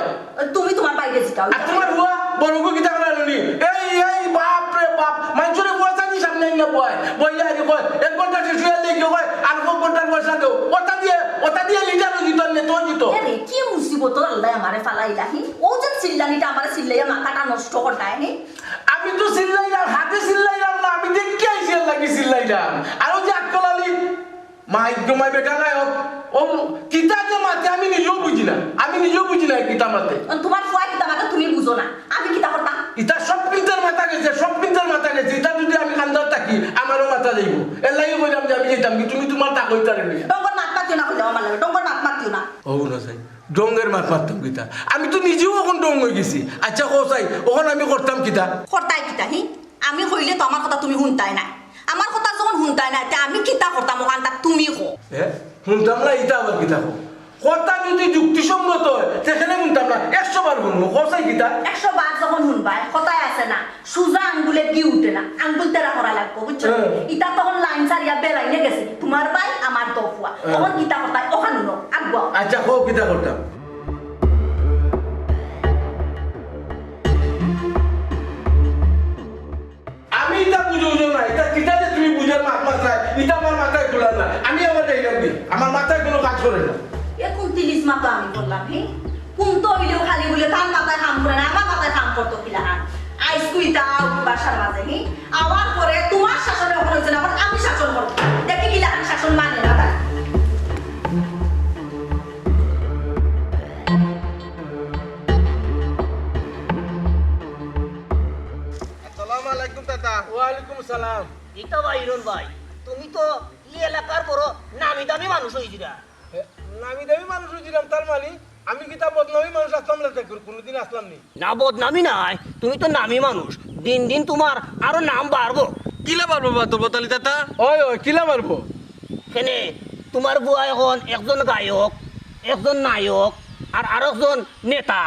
তুমি তোমার বাইরে জিকাও। আর তোমার ফুয়া বড় গো কিতা করা নি? এই, এই, বাপ রে বাপ, মাইনষরে ফুয়া চাইনি সামনে আইনা বয়, বইয়া আইলে কয়, "এক ঘন্টা শেষ অইয়া দেখি কয়, আর এক ঘন্টার পয়সা দেও।" ওটা দিয়ে, ওটা দিয়ে লিটারও দিত, আর নেতাও দিত। আরে, কি মুসিবত আল্লাহ আমারে ফালাইলা, হি? ও যে চিল্লানিটা আমারে চিল্লাইয়া মাথাটা নষ্ট করতায়, হি? আমি তো চিল্লাইলাম, হাতে চিল্লাইলাম না, আমি দেখি আইছি এর লাগি চিল্লাইলাম। আর ওই যে আক্কল আলী, মাইক জমাই বেটা নায়ক, ও কিতা যে মাতে আমি নিজেও বুঝি না, আমি নিজেও বুঝি না কিতা মাতে। তোমার ফুয়া কিতা মাতে তুমি বুঝো না, আমি কিতা করতাম? ইতা সব পিন্তের মাথা গেছে, সব পিন্তের মাথা গেছে। ইতা যদি আমি কান্দার থাকি, আমারও মাথা যাইব। এর লাগি কইলাম যে আমি যাইতাম কি, তুমি তোমার তা কইতারে লইয়া। ডঙ্গর মাত মাতিও না, কইলাম আমার লগে, ডঙ্গর মাত মাতিও না। ও না যাই, ডঙ্গের মাত মারতাম কিতা? আমি তো নিজেও এখন ডং অই গেছি। আচ্ছা, কও চাই, এখন আমি করতাম কিতা? করতায় কিতা, হি? আমি কইলে তো আমার কথা তুমি হুনতায় না। আমার কথা যখন হুনতায় না, তে আমি কিতা করতাম ওখানটা তুমি কও। এ? হুনতাম না, ইটা আবার কিতা কও? কথা যদি যুক্তিসঙ্গত হয়, সেখানে হুনতাম না। একশো বার হুনবো, কও চাই কিতা? একশো বার যখন হুনবায়, কথায় আছে না, সুজা আঙ্গুলে ঘি উঠে না, আঙ্গুল তেরা করা লাগবো, বুঝছো? হ্যাঁ। ইটা তখন লাইন ছাড়িয়া বেলাইনে গেছে। তোমার ভাই, আমার তো ফুয়া। হ্যাঁ। তখন কিতা করতায়? ওখান হুনো, আগুয়া। আচ্ছা, কও কিতা করতাম? আমি ইতা বুঝি, বুঝি না, ইতা কিতা যে তুমি বুঝার মাত মাতরায়, ইতা আমার মাথায় খুলার না। আমি আবার যাইলাম দি, আমার মাথায় কোনো কাজ করে না। এ কোন তিলিস মাথা আমি করলাম, হি? কোন তো অইলেও খালি বলে তার মাথায় কাম করে না, আমার মাথায় কাম করতো কিলা হান? আইজকু ইতা আউক বাসার মাঝে, হি? আওয়ার পরে তোমার শাসনে ওখানে হইছে না, এখন আমি শাসন করবো। দেখি কিলা হান শাসন মানে না তার। আসসালামু আলাইকুম চাচা। ওয়ালাইকুম সালাম। কিতা ভাই হিরন ভাই, তুমি তো ই এলাকার বড় নামি দামি মানুষ অইছিলা। এ, নামি দামি মানুষ অইছিলাম, তার মানে আমি কিতা বদনামি মানুষ আসলাম না, তে কোনোদিন আসলাম নি? না, বদনামি নায়, তুমি তো নামি মানুষ। দিন দিন তোমার আরো নাম বাড়বো। কিলা বাড়বো বা তোর বতালি চাচা? ওই, ওই, কিলা বাড়বো? কেনে, তোমার ফুয়া এখন একজন গায়ক, একজন নায়ক, আর আরকজন নেতা।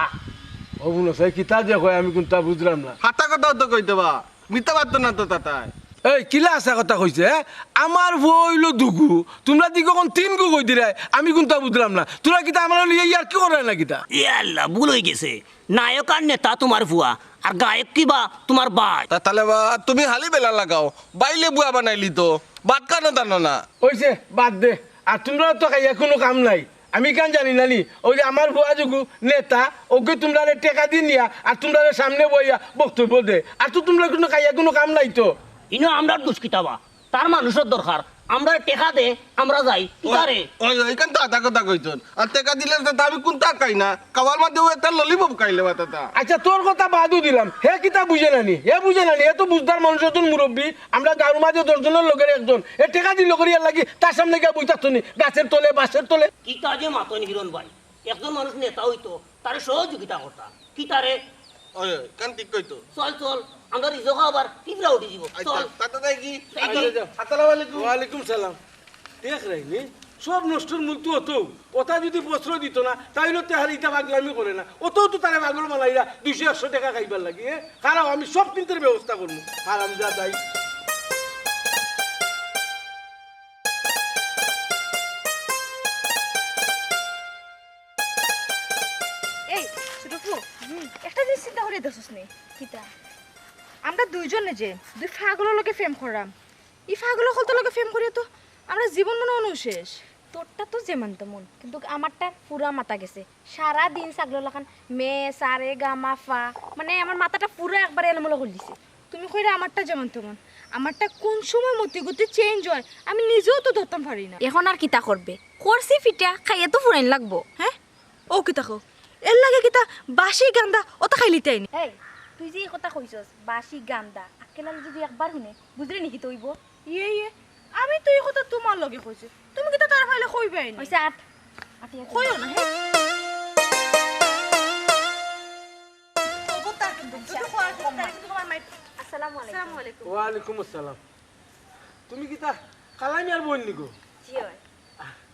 ও বুনো চাই, কিতা যে কয় আমি কুনতা বুঝলাম না। হাতা কথা তো কইতে বা, মিথ্যা মাততো না তো চাচায়। এই, কিলা হাছা কথা কইছে, হে? আমার ফুয়া অইলো দুগু, তোমরা দিকে এখন তিনগু কই দিরায়, আমি কুনতা বুঝলাম না। তোরা কিতা আমার লইয়া ইয়ার্কি কররায় না কিতা? এ আল্লাহ, ভুল অই গেছে। নায়ক আর নেতা তোমার ফুয়া, আর গায়ক কিবা তোমার ভাই। তা তালে বা তুমি হালি বেলা লাগাও, বাইলে বুয়া বানাইলি তো, বাদ কানো জানো না। অইছে, বাদ দে। আর তোমরার তো খাইয়া কুনু কাম নাই। আমি কান জানি না নি, ওই যে আমার ফুয়া যুগু নেতা, ওকে তোমরারে টেকা দি নিয়া, আর তোমরারে সামনে বইয়া বক্তব্য দে। আর তো তোমরা কুনু খাইয়া কুনু কাম নাই তো। ইনো আমরার দুষ কিতা বা? তার মানুষর দরকার, আমরা টেকা দে, আমরা যাই। কিতারে? ওই, ওই, ইখান তো আধা কথা কইছইন। আর টেকা দিলে তো আমি কুন্তা খাই না। খাওয়ার মাঝে ও একটা ললিপপ খাইলে বা তাতা। আচ্ছা, তোর কথা বাদও দিলাম। হে কিতা বুঝে না নি? হে বুঝে না নি? হে তো বুঝদার মানুষ, একজন মুরব্বি। আমরা গাঁওর মাঝে দশ জনর লগের একজন। হে টেকা দিল করি এর লাগি তার সামনে গিয়া বই থাকতো নি? গাছের তলে, বাঁশের তলে। কিতা যে মাতইন হিরণ ভাই? একজন মানুষ নেতা অইতো, তারে সহযোগিতা করতা। কিতারে? ওই, ওই, কান ঠিক কইতো। চল, চল, আমরা রিজো খাবার তীব্রা উঠি দিব। আচ্ছা, চল। তাতে যাই কি? যাই কি? আচ্ছা, যাও। আসসালামু আলাইকুম। ওয়ালাইকুম সালাম। দেখ রাইনি, সব নষ্টর মূল তো অত। ওটা যদি প্রশ্রয় দিত না, তাইলে তো আর ইটা পাগলামি করে না। অত তো তারে পাগল বানাইরা দুইশো একশো টেকা খাইবার লাগি, এ? খারাপ, আমি সব কিন্তুর ব্যবস্থা করবো। হারাম যা যাই। এই, ছোট ফুয়া, একটা জিনিস চিন্তা করি দেখছস নি? কিতা? আমরা দুইজনে যে দুই পাগলর লগে প্রেম করলাম, ই পাগল অকলতর লগে প্রেম করিয়া তো আমরা জীবন মনে অনো শেষ। তোরটা তো যেমন তেমন, কিন্তু আমারটা পুরা মাথা গেছে। সারা দিন ছাগলর লাখান মে, সা, রে, গা, মা, ফা, মানে আমার মাথাটা পুরা একবারে এলোমেলো করি দিছে। তুমি কইরা আমারটা যেমন তেমন, আমারটা কোন সময় মতি গতি চেঞ্জ হয় আমি নিজেও তো ধরতাম পারি না। এখন আর কিতা করবে? করছি ফিটা, খাইয়া তো ফুরাইন লাগবো। হ্যাঁ, ও কিতা কও? এর লাগে কিতা বাসি গান্দা ওটা খাইলিতে আইনি? এই, তুই যে এই কথা কইছস, বাসি গান্দা, আক্কেল আলী যদি একবার হুনে, বুঝলি নি কিতা অইবো? ইয়ে, ইয়ে, আমি তো এই কথা তোমার লগে কইছি, তুমি কিতা তার ফাইলে কইবায় নি? কইছে আট, আটি, আটি। কইও না, হ্যাঁ? খবরদার কিন্তু, যদি কয় খবরদার কিন্তু তোমার মাই-, আসসালামু আলাইকুম। আসসালামু আলাইকুম। ওয়ালাইকুম আসসালাম। তুমি কিতা কালাই মিয়ার বইন নি গো? জি অয়।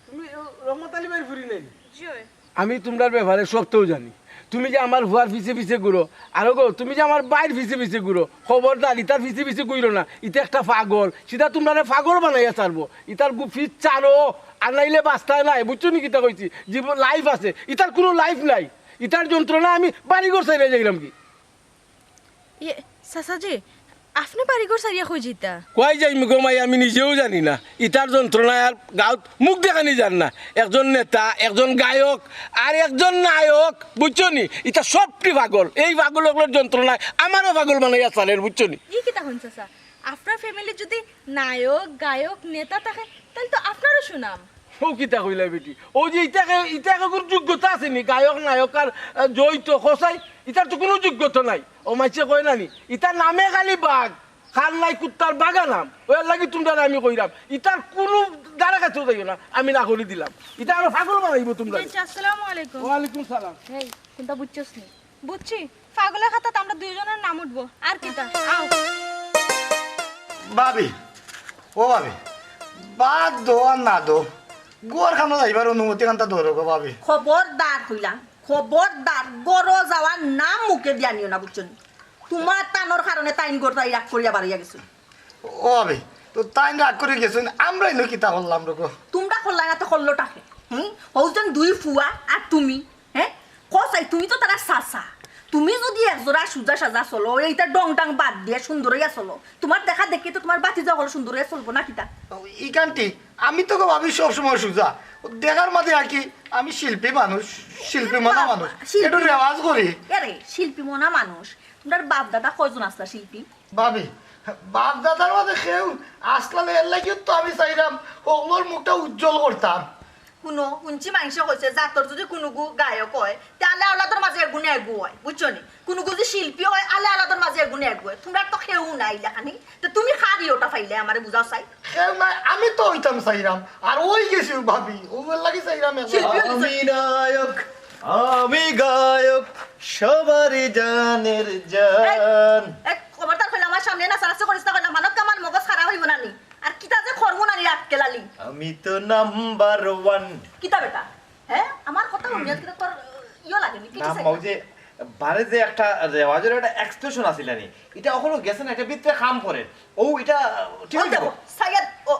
তুমি রহমত আলী ভাইর ফুরি নায় নি? জি অয়। আমি তুমরার ব্যাপারে সবতাউ জানি। তুমি যে আমার ফুয়ার পিছে পিছে ঘুরো, আর গো, তুমি যে আমার ভাইর পিছে পিছে ঘুরো, খবরদার, ইতার পিছে পিছে ঘুরো না। ইতা একটা পাগল, সিধা তুমরারে পাগল বানাইয়া ছাড়বো। ইতার গু-, পিছ ছাড়ো, আর নাইলে বাঁচতায় নায়, বুঝছো নি কিতা কইছি? জীবন, লাইফ আছে, ইতার কুনু লাইফ নাই। ইতার যন্ত্রণায় আমি বাড়িঘর ছাড়িয়া যাইরাম গি। ইয়ে, চাচাজি, আপনে বাড়িঘর ছাড়িয়া কই যাইতা? কই যাইমু গো মাই, আমি নিজেও জানি না। ইতার যন্ত্রণায় আর গাঁওত মুখ দেখানি যার না। একজন নেতা, একজন গায়ক, আর একজন নায়ক, বুঝছো নি? ইতা সবটি পাগল। এই পাগল অকলর যন্ত্রণায় আমারও পাগল বানাইয়া ছাড়ের, বুঝছো নি? ই কিতা কইন চাচা? আপনার ফ্যামিলিত যদি নায়ক, গায়ক, নেতা থাকে, তাইলে তো আপনারও সুনাম। ও কিতা কইলা বেটি? ও যে ইতাকে, ইতাকে কুনু যোগ্যতা আছে নি? গায়ক, নায়ক আর, আহ, জয়িত, খোসাই, ইতার তো কুনু যোগ্যতা নাই। ও মাইনষে কয় না নি? ইতার নামে খালি বাঘ, খাল নাই কুত্তার বাগা নাম। ওর লাগি তুমরারে আমি কইরাম, ইতার কুনু ধারে কাছেও যাইও না, আমি না করি দিলাম। ইতা আরো পাগল বানাইবো তুমরারে। আচ্ছা, আসসালামু আলাইকুম। ওয়ালাইকুম সালাম। এই, কুনটা বুঝছস নি? বুঝছি, পাগলর খাতাত আমরা দুইজনর নাম উঠবো। আর কিতা? আও। ভাবি, ও ভাবি, বাদ দো আর না দো, ঘর খানো যাইবার অনুমতি খানতা ধরো গো ভাবি। খবরদার কইলাম, খবরদার, ঘরো যাওয়ার নাম মুখে দিয়া নিও না, বুঝছো নি? তুমার তানর কারণে তাইন ঘর থাকি রাগ করিয়া বারইয়া গেছইন। ও ভাবি, তো তাইন রাগ করি গেছইন, আমরা ইনো কিতা করলাম রে গো? তুমরা করলায় না তো করলোটা কে? হুম? হউ যেন দুই ফুয়া আর তুমি, হ্যাঁ? কও চাই, তুমি তো তারার চাচা। তুমি যদি একজরা সুজা সাজা চলো, এইটা ডং ডাং বাদ দিয়া সুন্দর অইয়া চলো, তুমার দেখা দেখি তো তুমার ভাতিজা অকল সুন্দর অইয়া চলবো না কিতা? ও, ইখান ঠিক। আমি তো গো ভাবি সবসময় সুজা। দেখার মাঝে আর কি, আমি শিল্পী মানুষ, শিল্পী মনা মানুষ। শিল্পী। একটু রেওয়াজ করি। আরে, শিল্পী মনা মানুষ। তুমরার বাপ দাদা কয়জন আছলা শিল্পী? ভাবি, বাপ দাদার মাঝে কেউ আছলা না, এর লাগিও তো আমি চাইরাম হকলর মুখটা উজ্জ্বল করতাম। হুনো, হুনছি মাইনষে কইছে, জাতর যদি কুনুগু গায়ক অয়, তে আলে আওলাদর মাঝে এগু না এগু অয়, বুঝছো নি? কুনুগু যদি শিল্পী অয়, আলে আওলাদর মাঝে এগু না এগু অয়। তুমরার তো কেউ নাই ইলাখানি, তে তুমি কার ইয়েটা পাইলে আমারে বুঝাও চাই। কেউ নাই, আমি তো অইতাম চাইরাম, আর অই গেছি ভাবি, অউ এর লাগি চাইরাম এখন। শিল্পী অই গেছে। আমি নায়ক, আমি গায়ক, সবারই জানের জান। এই, খবরদার কইলাম, আমার সামনে নাচানাচি করিস না কইলাম, মানব তো আমার মগজ খারাপ অইবো না নি। আর কিতা যে করমু না নি আক্কেল আলী। আমি তো নাম্বার ওয়ান। কিতা বেটা? হ্যাঁ? আমার কথা হুনিয়া কিতা তোর ইয়ে লাগে নি? কি না, কিতা? মাউজে, বারে যে একটা রেওয়াজর একটা এক্সপ্রেশন আছিল নি, ইটা অখনো গেছে না, ইটা ভিতরে কাম করে। ও, ইটা ঠিক অই দেখো, সাইয়াদ, ও,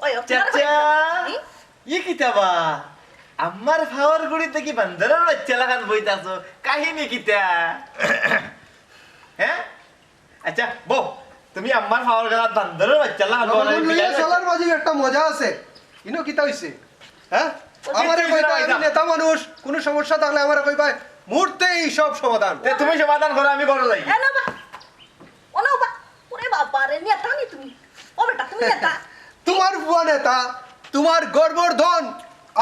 ওই, ও, চাচা, ই? ই কিতা বা? আমার পাওর গুড়ি থাকি বান্দরর বাইচ্চা লাখান বই থাকছো, কাহিনী কিতা? হ্যাঁ? আচ্ছা, বউ, তুমি আমার পাওর গালাত বান্দরর বাইচ্চা লাখান বউ, জনগণ লইয়া চলার মাঝে একটা মজা আছে। ইনো কিতা অইছে? হ্যাঁ? ও, আমারে কিতা কইতা, অইছে? আমি নেতা মানুষ, কুনু সমস্যা থাকলে আমারে কইবায়, মুহূর্তেই সব সমাধান। তে তুমি সমাধান করো, আমি ঘরো যাই। এ না বা, ও না বা, ওরে বাবা রে, নেতা নি তুমি? ও বেটা, তুমি নেতা? তুমার ফুয়া নেতা, তুমার গর্বর ধন।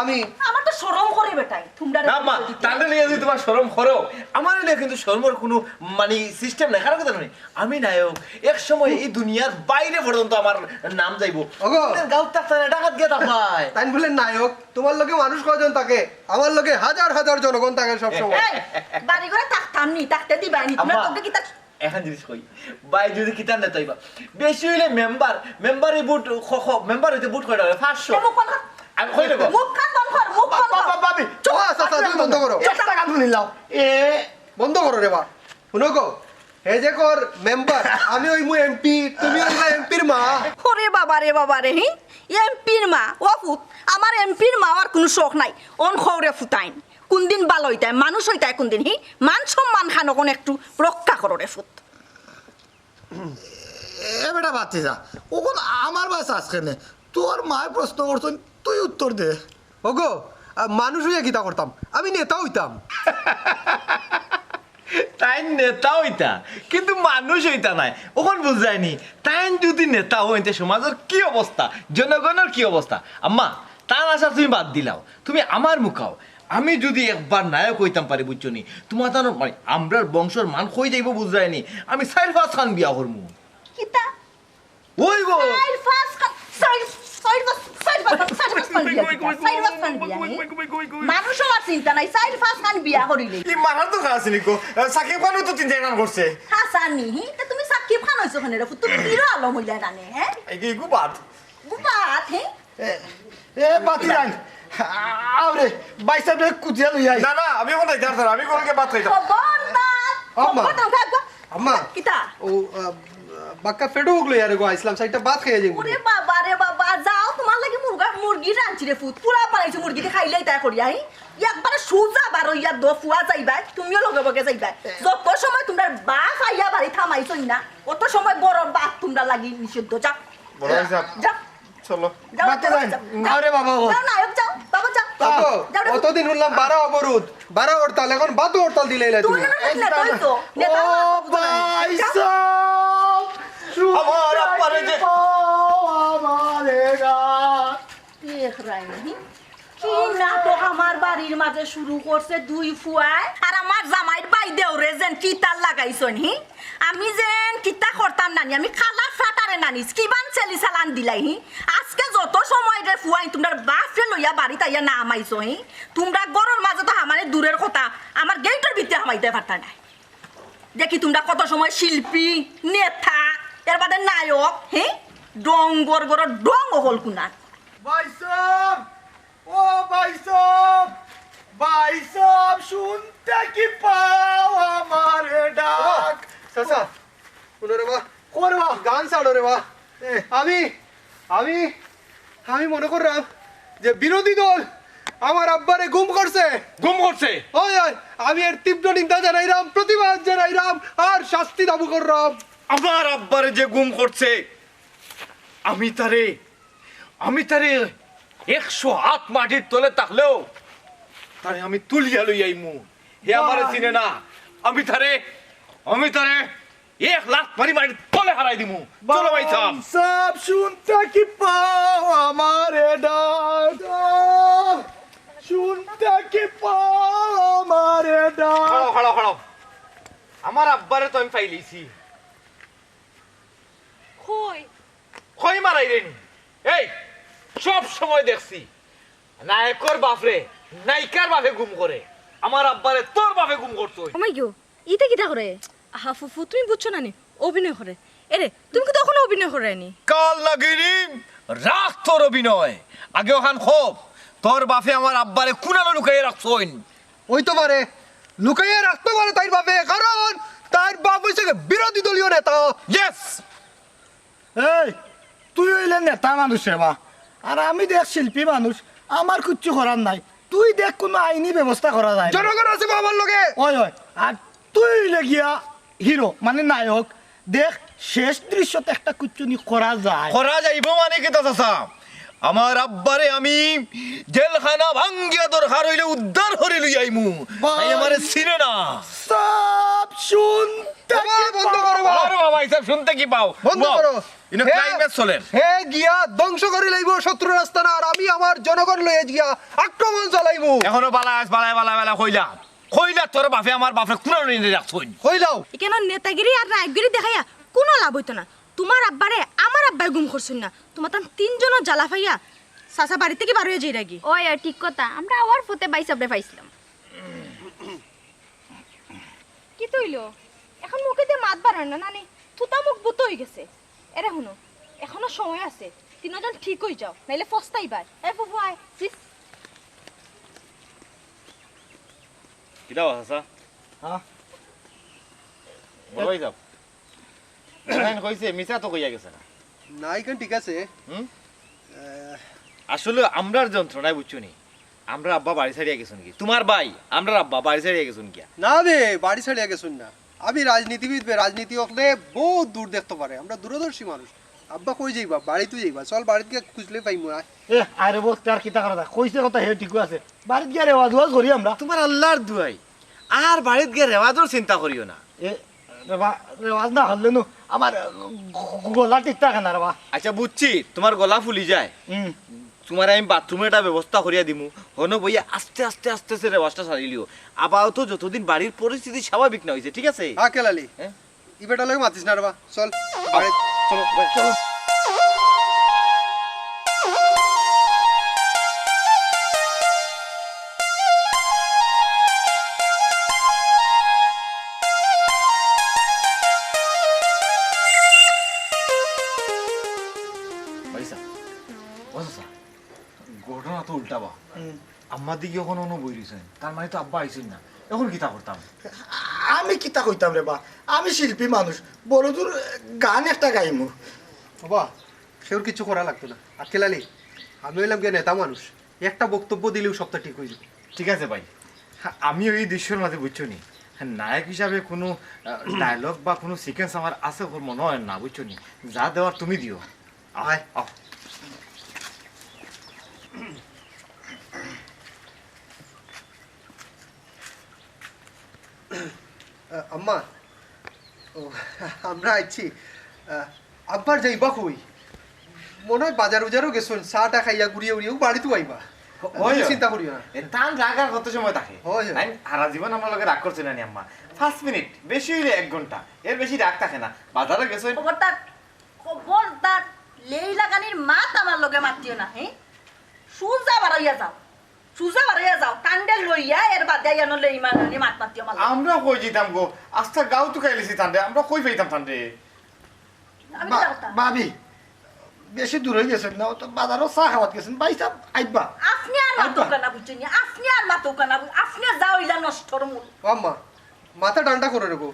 আমি আমার তো শরম করে বেটাই, তুমরা না মা, তানরে লইয়া যদি তুমার শরম করো, আমারে লইয়া কিন্তু শরমর কুনু মানে সিস্টেম নাই। কারণ কথা হুনি, আমি নায়ক, এক সময় এই দুনিয়ার বাইরে পর্যন্ত আমার নাম যাইবো। ওগো। গাঁওত থাকতা না, ঢাকাত গিয়া থাকবায়। তাইন বুলে নায়ক, তুমার লগে মানুষ কয়জন থাকে? আমার লগে হাজার হাজার জনগণ থাকে সব সময়। এই, বাড়ি ঘরে থাকতাম নি, থাকতে দিবায় নি, তুমরা আম্মা, তোকে কিতা এখন জিনিস কই, ভাই যদি কিতার নেতা অইবা, বেশি অইলে মেম্বার, মেম্বারে ভোট, খ-, খ-, মেম্বার অইতে ভোট কয়টা অয়? পাঁচশো। এ, মুখ বন্ধ কর। আমি কই দেবো? মুখ খান বন্ধ কর, মুখ বন্ধ কর। বাবা, বাবা, বাবা, ও, আচ্ছা, আচ্ছা, তুমি বন্ধ করো। একটা গান শুনিলাম। এ, বন্ধ করো রে বা। হুনো গো, হে যে কর মেম্বার, আমি অইমু এমপি, তুমি অইবা এমপির মা। ওরে বাবা রে বাবা রে, হি? এমপির মা? ও ফুত, আমার এমপির মা অওয়ার কুনু শখ নাই। অন খওরে ফুতাইন। কুনদিন বালা অইতায়, মানুষ অইতায় কুনদিন, হি? মান সম্মান খান অখন একটু রক্ষা করো রে ফুত। এ বেটা ভাতিজা, অখন আমার বায় চাস কেনে? তোর মায় প্রশ্ন করছইন, তুই উত্তর দে। ওগো, আ, মানুষ অইয়া কিতা করতাম? আমি নেতা অইতাম। তাইন নেতা অইতা, কিন্তু মানুষ অইতা নায়। অখন বুঝায়নি, তাইন যদি নেতা অইন, তে সমাজর কি অবস্থা, জনগণর কি অবস্থা? আম্মা, তান আশা তুমি বাদ দিলাও, তুমি আমার মুখাও। আমি যদি একবার নায়ক অইতাম পারি, বুঝছো নি, তুমার তানোর মানে আমরার বংশর মান কই যাইবো বুঝায়নি। আমি চাইর পাঁচ খান বিয়া করমু। কিতা? ওই গো। চাইর পাঁচ খান, চাইর, চাইর পাঁচ, চাইর পাঁচ, চাইর পাঁচ খান বিয়া কিতা? চাইর পাঁচ খান বিয়া নি? মানুষ অওয়ার চিন্তা নাই, চাইর পাঁচ খান বিয়া করিলে। ই মারার তো খাস নি গো। সাকিব খানও তো তিন চাইর খান করছে। হাছা নি, হি? তে তুমি সাকিব খান অইছো কেনে রে? তুমি হিরো আলম অইলা না নে, হে? এই কি গুবাত? গুবাত, হে? এ, এ, বাতি যান। আরে, ভাই সাহেব, রে, কুজিয়া লই আই। না, না, আমি অখন যাইতাম, স্যার। আমি ঘরো গিয়া ভাত খাইতাম। খবরদার। আম্মা। খবরদার, উঠা, উঠা। আম্মা। কিতা? ও, আ, বাক্কা ফেডো অইগেলো ইয়ারে গো, আইছলাম, চাইরটা ভাত খাইয়া যাইমু। ওরে বাবা রে বাবা, যাও, তুমার লাগি মুরগা, মুরগি রানছি রে ফুত। পুরা বানাইছি মুরগি দি খাইলে তাই করিয়া, হি? একবারে সুজা বারইয়া দো ফুয়া যাইবায়, তুমিও লগে বগে যাইবায়। যত সময় তুমরার বাফ আইয়া বাড়ি থামাইছইন না, অত সময় বড় ভাত তুমরার লাগি নিষিদ্ধ। যাও। বড় ভাই সাহেব। যাও। চলো। যাও, বাদ যাও, দেন। যাও। আরে বাবা, ও। যাও, নায়ক, যাও। বাবা, যাও। বাবা, যাও, যাও। অতদিন হুনলাম বারা অবরোধ, বারা হরতাল, অখন ভাতও হরতাল দিলাইলা তুমি। তুই না, না, না, তুই তো। নেতা ও না, তুই তো না। ভাই যাও। সাহেব, আমার আব্বারে যে আমারে না। দেখ রাইনি, কি নাটক আমার বাড়ির মাঝে শুরু করছে দুই ফুয়ায়। আর আমার জামাইর ভাই দেওরে যেন কিতার লাগাইছইন, হি? আমি যেন কিতা করতাম নানি, আমি খালা ফাটারে নানিস, কিবান ছেলি চালান দিলাই, হি? আজকে যত সময় রে ফুয়াইন, তুমরার বাফরে লইয়া বাড়িত আইয়া না আমাইছো, হি? তুমরা ঘরর মাঝে তো হামানি দূরের কথা, আমার গেইটর ভিতরে হামাইতায় পারতা নায়। দেখি তুমরা কত সময় শিল্পী, নেতা, এর বাদে নায়ক, হি? ডঙ্গর ঘরর ডং অকল কুনান। ভাই সাহেব, ও ভাই সাহেব, ভাই সাহেব, শুনতে কি পাও আমার ডাক? চাচা, হুনো রে বা। কও রে বা। গান ছাড়ো রে বা। এ। আমি, আমি, আমি মনে কররাম যে বিরোধী দল আমার আব্বারে গুম করছে। গুম করছে? ওই, ওই, আমি এর তীব্র নিন্দা জানাইরাম, প্রতিবাদ জানাইরাম, আর শাস্তি দাবি কররাম। আমার আব্বারে যে গুম করছে, আমি তারে আমি তারে একশো হাত মাটির তলে থাকলেও তারে আমি তুলিয়া লই আইমু। হে আমারে চিনে না। আমি তারে, আমি তারে এক লাত মারি মাটির তলে হারাই দিমু। চলো ভাই সাহেব। সাহেব, শুনতে কি পাও আমারে ডাক? শুনতে কি পাও আমারে ডাক? খাড়াও, খাড়াও, খাড়াও। আমার আব্বারে তো আমি পাইলিছি। কই? কই মারাইরে নি? এই, সব সময় দেখছি, নায়কর বাফরে নায়িকার বাফে গুম করে। আমার আব্বারে তোর বাফে গুম করছইন। ও মাই গো, ইতা কিতা করে? আহা, ফুফু, তুমি বুঝছো না নি? অভিনয় করে। এরে, তুমি কিন্তু অখনো অভিনয় কররায় নি। কাল নাগিনী, রাখ তোর অভিনয়। আগে অখান ক, তোর বাফে আমার আব্বারে কুনানো লুকাইয়া রাখছইন। অইতো পারে, লুকাইয়া রাখতো পারে তাইর বাফে, কারণ তাইর বাফ অইছে গি বিরোধী দলীয় নেতা। Yes! এই, তুই অইলে নেতা মানুষ রে বা, আর আমি দেখ শিল্পী মানুষ, আমার কিচ্ছু করার নাই। তুই দেখ কুনু আইনি ব্যবস্থা করা যায়। জনগণ আছে বা আমার লগে। ওই, ওই, আর তুই অইলে গিয়া হিরো, মানে নায়ক, দেখ শেষ দৃশ্যত একটা কুচ্চুনি করা যায়। করা যাইবো মানে কিতা চাচা? আমার আব্বারে আমি জেলখানা ভাঙ্গিয়া দরকার অইলে উদ্ধার করি লই আইমু। ভাই। তাই আমারে চিনে না। সব শুনতে বাবা, কি বন্ধ করো, বাবা। আরে বাবা, হিসাব শুনতে কি পাও? বন্ধ বাবা, করো। ইনো হে, climax চলের। হে গিয়া ধ্বংস করি লাইবো শত্রু রাস্তা না, আর আমি আমার জনগণ লইয়া গিয়া আক্রমণ চালাইমু। এখনো বালা আছ, বালা, বালা, বালা কইলা। কইলা তোর বাপে, আমার বাপে কুনানো নিয়ে রাখছইন। কইলাও। ইখানো নেতাগিরি আর নায়কগিরি দেখাইয়া কুনু লাভ অইতো না। তুমার আব্বারে আমার আব্বায় গুম করছইন না। তুমার তান তিনজনর জ্বালা পাইয়া চাচা বাড়ি থাকি বার অইয়া যাইরাগি। ওই, ওই, ঠিক কথা। আমরা আওয়ার পথে ভাইসাবরে পাইছলাম। কিতা অইলো? এখন মুখেদি মাত বারর না, নানি? থুতা মুখ বুত অইগেছে। এরে হুনো, এখনো সময় আছে। তিনজন ঠিক অইযাও, নাইলে পস্তাইবায়। এ ফুফু, আয়। কিতা বা চাচা? হ্যাঁ? বড় ভাইসাব। নারায়ণ কইছে, মিছা তো কইয়া গেছে না। না, ইখান ঠিক আছে। হুম? আহ, আসলে আমরার যন্ত্রণায় বুঝছো নি, আমরার আব্বা বাড়ি ছাড়িয়া গেছইন গি। তুমার ভাই, আমরার আব্বা বাড়ি ছাড়িয়া গেছইন গিয়া। না বে, বাড়ি ছাড়িয়া গেছইন না। আমি রাজনীতিবিদ বে, রাজনীতি অকলে বউত দূর দেখতো পারে। আমরা দূরদর্শী মানুষ। আব্বা কই যাইবা? বাড়িত যাইবা। চল, বাড়িত গিয়া খুঁজলে পাইমু, আয়। এ, আরে বস, তার কিতা করা যায়? কইছে কথা, হে ঠিকও আছে। বাড়িত গিয়া রেওয়াজ ওয়াজ করি আমরা। তুমার আল্লার দুয়াই, আর বাড়িত গিয়া রেওয়াজর চিন্তা করিও না। এ, রেবা-, রেওয়াজ না করলে নু আমার গ-, গ-, গলা ঠিক থাকে না রেবা। আচ্ছা, বুঝছি, তুমার গলা ফুলি যায়। হুম। তুমারে আমি বাথরুমর একটা ব্যবস্থা করিয়া দিমু। হনো বইয়া আস্তে আস্তে আস্তে আস্তে রেওয়াজটা ছাড়িলিও। আপাতত যতদিন বাড়ির পরিস্থিতি স্বাভাবিক না অইছে, ঠিক আছে? হ্যাঁ, কেলালি। হ্যাঁ? ই বেটার লগে মাতিস না রেবা। চল, বাড়িত। চলো, ভাই, চলো। ভাইসাব, ও চাচা, ঘটনা তো উল্টা বা। হুম। আম্মা দেখি অখন অনো বই রইছইন, তার মানে তো আব্বা আইছইন না। অখন কিতা করতাম? আমি কিতা কইতাম রেবা, আমি শিল্পী মানুষ, বড়জোর গান একটা গাইমু। বাবা, কেউর কিচ্ছু করা লাগতো না। আর কেলালি, আমি অইলাম গিয়া নেতা মানুষ, একটা বক্তব্য দিলেউ সবটা ঠিক অইযিবো। ঠিক আছে ভাই, আমি ওই দৃশ্যর মাঝে বুঝছো নি, নায়ক হিসাবে কুনু, আহ, dialogue বা কুনু sequence আমার আছে মনে অয় না, বুঝছো নি? যা দেওয়ার তুমি দিও। আয়। আহ। আহ, আম্মা, ও, আমরা আইছি। আহ, আব্বার যাইবা কই? মনে অয় বাজার উজারও গেছইন, চা টা খাইয়া ঘুরিয়া উড়িয়া ও বাড়িত আইবা। অয়, তুমি অয়। চিন্তা করিও না। এ, তান রাগ আর কত সময় থাকে? অয়, অয়। তাইন হারা জীবন আমরার লগে রাগ করছইন না নি আম্মা? পাঁচ মিনিট, বেশি অইলে এক ঘন্টা, এর বেশি রাগ থাকে না। বাজারও গেছইন। খবরদার, খবরদার, লেই লাগানির মাত আমার লগে মাতিও না, হে? সুজা বারইয়া যাও, সুজা বারইয়া যাও, তানরে লইয়া এর বাদে আইয়া নলে ইমান আনি মাত মাতিও আমার লগে। আমরা কই যাইতাম গো? আস্তা গাঁও তুকাইলিছি তানরে, আমরা কই পাইতাম তানরে? আমি বা-, কিতা করতাম? ভাবি, বেশি দূর অই গেছইন না, অউ তো বাজারো চা খাওয়াত গেছইন, ভাইসাব আইবা। আপনে আর মাতউক্কা না, বুঝছইন নি? আপনে আর মাতউক্কা না, আপনে যাও ইলা নষ্টর মূল। ও আম্মা, মাথা ঠান্ডা করো রে গো।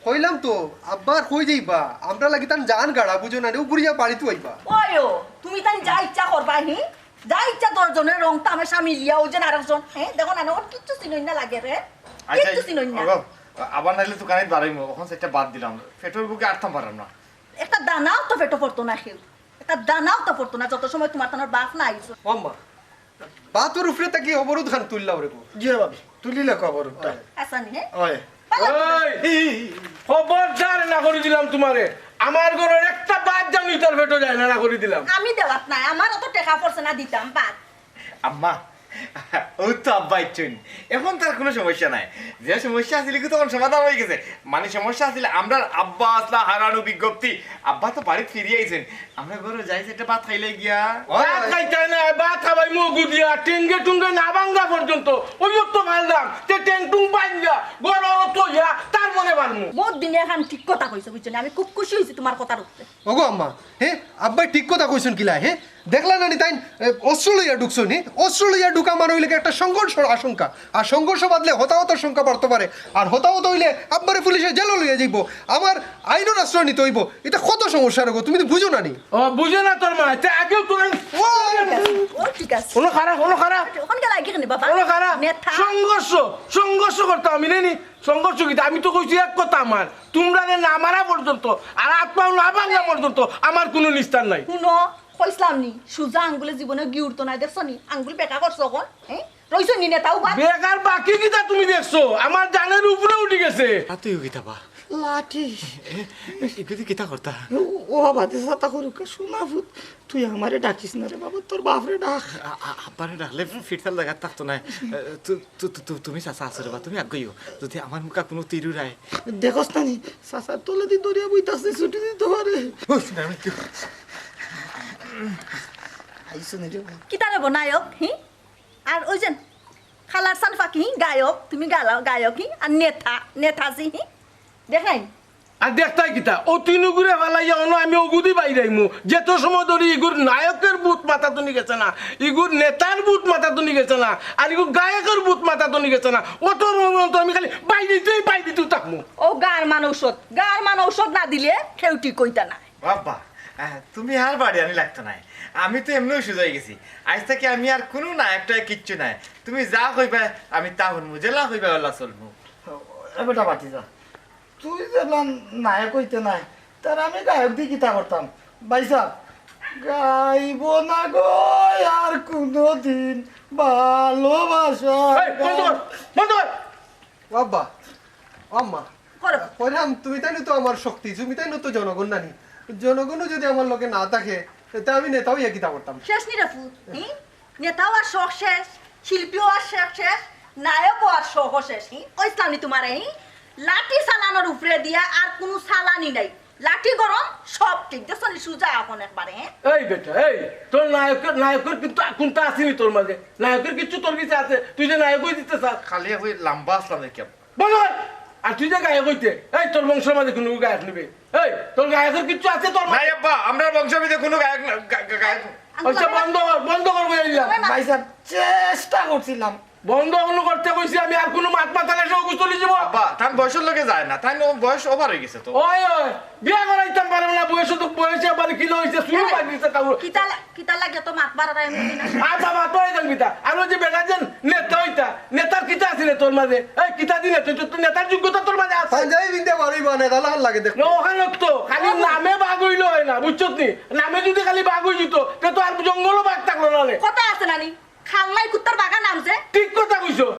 কইলাম তো, আব্বার কই যাইবা? আমরার লাগি তান জান গাড়া, বুঝো না রে, ও ঘুরিয়া বাড়িত আইবা। ওই ও, তুমি তাইন যা ইচ্ছা করবা, হি? যা ইচ্ছা দশ জনের রং তামাশা মিলিয়া, ওই যে আরেকজন, হে? দেখো না, ওর কিচ্ছু চিনইন না লাগে রে। আচ্ছা, কিচ্ছু চিনইন না। ওগো, আবার নাইলে তুকানিত বারইমু, অখন সেটা বাদ দিলাম। পেটর ভুকে আটতাম পারলাম না। একটা দানাও তো পেটো পড়তো না কেউ। একটা দানাও তো পড়তো না, যত সময় তুমার তানোর বাপ না আইছো। ও আম্মা, বাতর উপরে থাকি অবরোধ খান তুললাও রে গো। জি ভাবি, তুলিলে খবর উঠা। অয়। আসানি, হে? অয়। পালা তো। এই, খবরদার না করি দিলাম তুমারে। আমার ঘরর একটা বাত জানি তোর পেটো যায় না, না করি দিলাম। আমি দেওয়াত নাই, আমার অত টেকা পড়ছে না দিতাম, বাদ। আম্মা, অউ তো আব্বা আইছইন। অখন তার কুনু সমস্যা নাই। যে সমস্যা আছিল, ইগু তো অখন সমাধান অই গেছে। মানে, সমস্যা আছিল, আমরার আব্বা আছলা হারানো বিজ্ঞপ্তি। আব্বা তো বাড়িত ফিরিয়া আইছইন। আমরা ঘরো যাই, একটা বাত খাইলে গিয়া। বাত খাইতায় না, বাত খাবাইমু অগু দিয়া, টেঙ্গে টুঙ্গে না ভাঙ্গা পর্যন্ত। ওই তো পারলাম, তে টেং টুং ভাঙ্গা, ঘরো তো ইয়া, তার মনে পারমু। বউত দিনে এখান ঠিক কথা কইছো, বুঝছো নি? আমি খুব খুশি অইছি তুমার কথার উপরে। ওগো আম্মা, হে, আব্বায় ঠিক কথা কইছইন কিলা, হে? দেখলা না নি তাইন, এ, অস্ত্র লইয়া ঢুকছইন, হে? অস্ত্র লইয়া ঢুকা মানে অইলে কি একটা সংঘর্ষর আশঙ্কা। আর সংঘর্ষ বাধলে হতাহতর সংখ্যা বাড়তো পারে। আর হতাহত অইলে আব্বারে পুলিশে জেলো লইয়া যাইবো। আমার আইনর আশ্রয় নিতে অইবো। ইতা কত সমস্যা রে গো, তুমি তো বুঝো না নি। ও, বুঝে না তোর মা, তে আগেউ তো নাই। ও! ও, ঠিক আছে। অনো খাড়া, অনো খাড়া। অখন গেলা কি কেনে বাবা? অনো খাড়া। নেতা। সংঘর্ষ, সংঘর্ষ করতাম আমি নি। সংঘর্ষ কিতা? আমি তো কইছি এক কথা আমার। তুমরারে না মারা পর্যন্ত, আর আত পাও না ভাঙ্গা পর্যন্ত আমার কুনু নিস্তার নাই। হুনো, কইছলাম নি, সুজা আঙ্গুলে জীবনে ঘি উঠতো নায়, দেখছো নি? আঙ্গুল বেকা করছো অখন, হ্যাঁ? রইছো নি নেতা উবা? বেকার বাকি কিতা তুমি দেখছো? আমার জানের উপরে উঠি গেছে। আর তুইও কিতা বা? লাঠি। এ, এ, এগুলি কিতা করতা? ও, ও বাবা, দে ছাতা করুক, শোনা ফুত, তুই আমারে ডাকিস না রে বাবা, তোর বাপরে ডাক। আ-, আ-, আব্বারে ডাকলে ফিরতাল জাগাত থাকতো না। এ, তু-, তু-, তু-, তু-, তুমি চাচা আছো রে বা, তুমি আগুইও। যদি আমার মুখা কোনো তীর উড়ায়। দেখোস না নি, চাচা তলেদি দরিয়া বই থাকছে, ছুটি দিতে পারে। হুস, না, আমি কি- আইসো নি রে বাবা। কিতা রে বা নায়ক, হি? আর ওই যে খালার সান ফাঁকি, হি? গায়ক, তুমি গালা-, গায়ক, হি? আর নেতা, নেতাজি, হি? দেখেন। আর দেখতাই কিতা, ও তিনুগুরে ফালাইয়া অনো আমি ওগুদি বাইরাইমু। যেত সময় ধরি ইগুর নায়কের ভূত মাথা তুনি গেছে না, ইগুর নেতার ভূত মাথা তুনি গেছে না, আর ইগুর গায়কের ভূত মাথা তুনি গেছে না, অত সময় তো আমি খালি বাইরিতেই বাইরিতেই থাকমু। ও গার মান ঔষধ, গার মান ঔষধ না দিলে কেউ ঠিক কইতা না। বাবা, আহ, তুমি আর বাড়ি আনি লাগতো নাই। আমি তো এমনিও সুজাই গেছি। আজ থেকে আমি আর কোনো নায়ক টায়ক কিচ্ছু নাই। তুমি যা কইবা আমি তা শুনমু, যেলা কইবা ওলা চলমু। এ বেটা বাতি যা। তুই যেলা নায়ক হইতে নাই, তার আমি গায়ক দি কিতা করতাম? ভাইসাব, গাইব না গো আর কোনোদিন ভালোবাসা। এই, বন্ধ কর, বন্ধ কর। ও আব্বা, ও আম্মা, করো। কইরাম, তুমি তাইন তো আমার শক্তি, তুমি তাইন তো জনগণ নানি। জনগণও যদি আমার লগে না থাকে, তে আমি নেতা হইয়া কিতা করতাম? শেষ নি রে ফুত, হি? নেতাও আর শখ শেষ, শিল্পীও আর শখ শেষ, নায়কও আর শখ শেষ, হি? কইছলাম নি তোমারে, হি? লাঠি চালানোর উপরে দিয়া আর কোনো চালানি নাই। লাঠি গরম, সব ঠিক। দেখছো নি সুজা এখন একবারে, হে? এই বেটা, এই, তোর নায়কের, নায়কের কিন্তু কোনটা আসেনি তোর মাঝে? নায়কের কিচ্ছু তোর কাছে আছে? তুই যে নায়ক হয়ে দিতে চাস। খালি ওই লম্বা আসলাম দেখি। বল, বল। আর তুই যে গায়ক হইতে, এই, তোর বংশের মাঝে কোনো গায়ক নিবে? এই, তোর গায়কের কিচ্ছু আছে তোর মাঝে? নাই আব্বা, আমরার বংশের মধ্যে কোনো গায়ক না, গা-, গা-, গায়ক আচ্ছা, বন্ধ কর, বন্ধ কর, বলে দিলাম। ভাইসাব, চেষ্টা করছিলাম। বন্ধ অনো করতে কইছি আমি, আর কোনো মাত মাতালে সে অসুস্থ হয়ে যাবো। আব্বা, তার বয়সের লগে যায় না, তার বয়স ওভার হয়ে গেছে তো। ওই, ওই, বিয়া করাইতাম পারবো না, বয়সে তো, বয়সে আবার কিলো হইছে, শুরু হ্যাঁ। পাই দিছে তাও। কিতা লা-, কিতা লাগে তো মাত বাড়ারা এমনি না। আর বাবা, তো এই দেখবি তা, আর ওই যে বেটা যে নেতা হইতা, নেতার কিতা আছে রে তোর মাঝে? এই কিতা দিনে তুই, তোর তো নেতার যোগ্যতা তোর মাঝে আছে। পাঞ্জাবি বিনতে পারবি মানে, তাহলে আর লাগে দেখ। না, ওখানে তো খালি নামে বাঘ হইলে হয় না, বুঝছত নি? নামে যদি খালি বাঘ হইতো, তে তো আর জঙ্গলও বাঘ থাকলো না রে। কথা আছে নানি? খাল্লাই কুত্তার বাগা নাম যে। ঠিক কথা কইছো।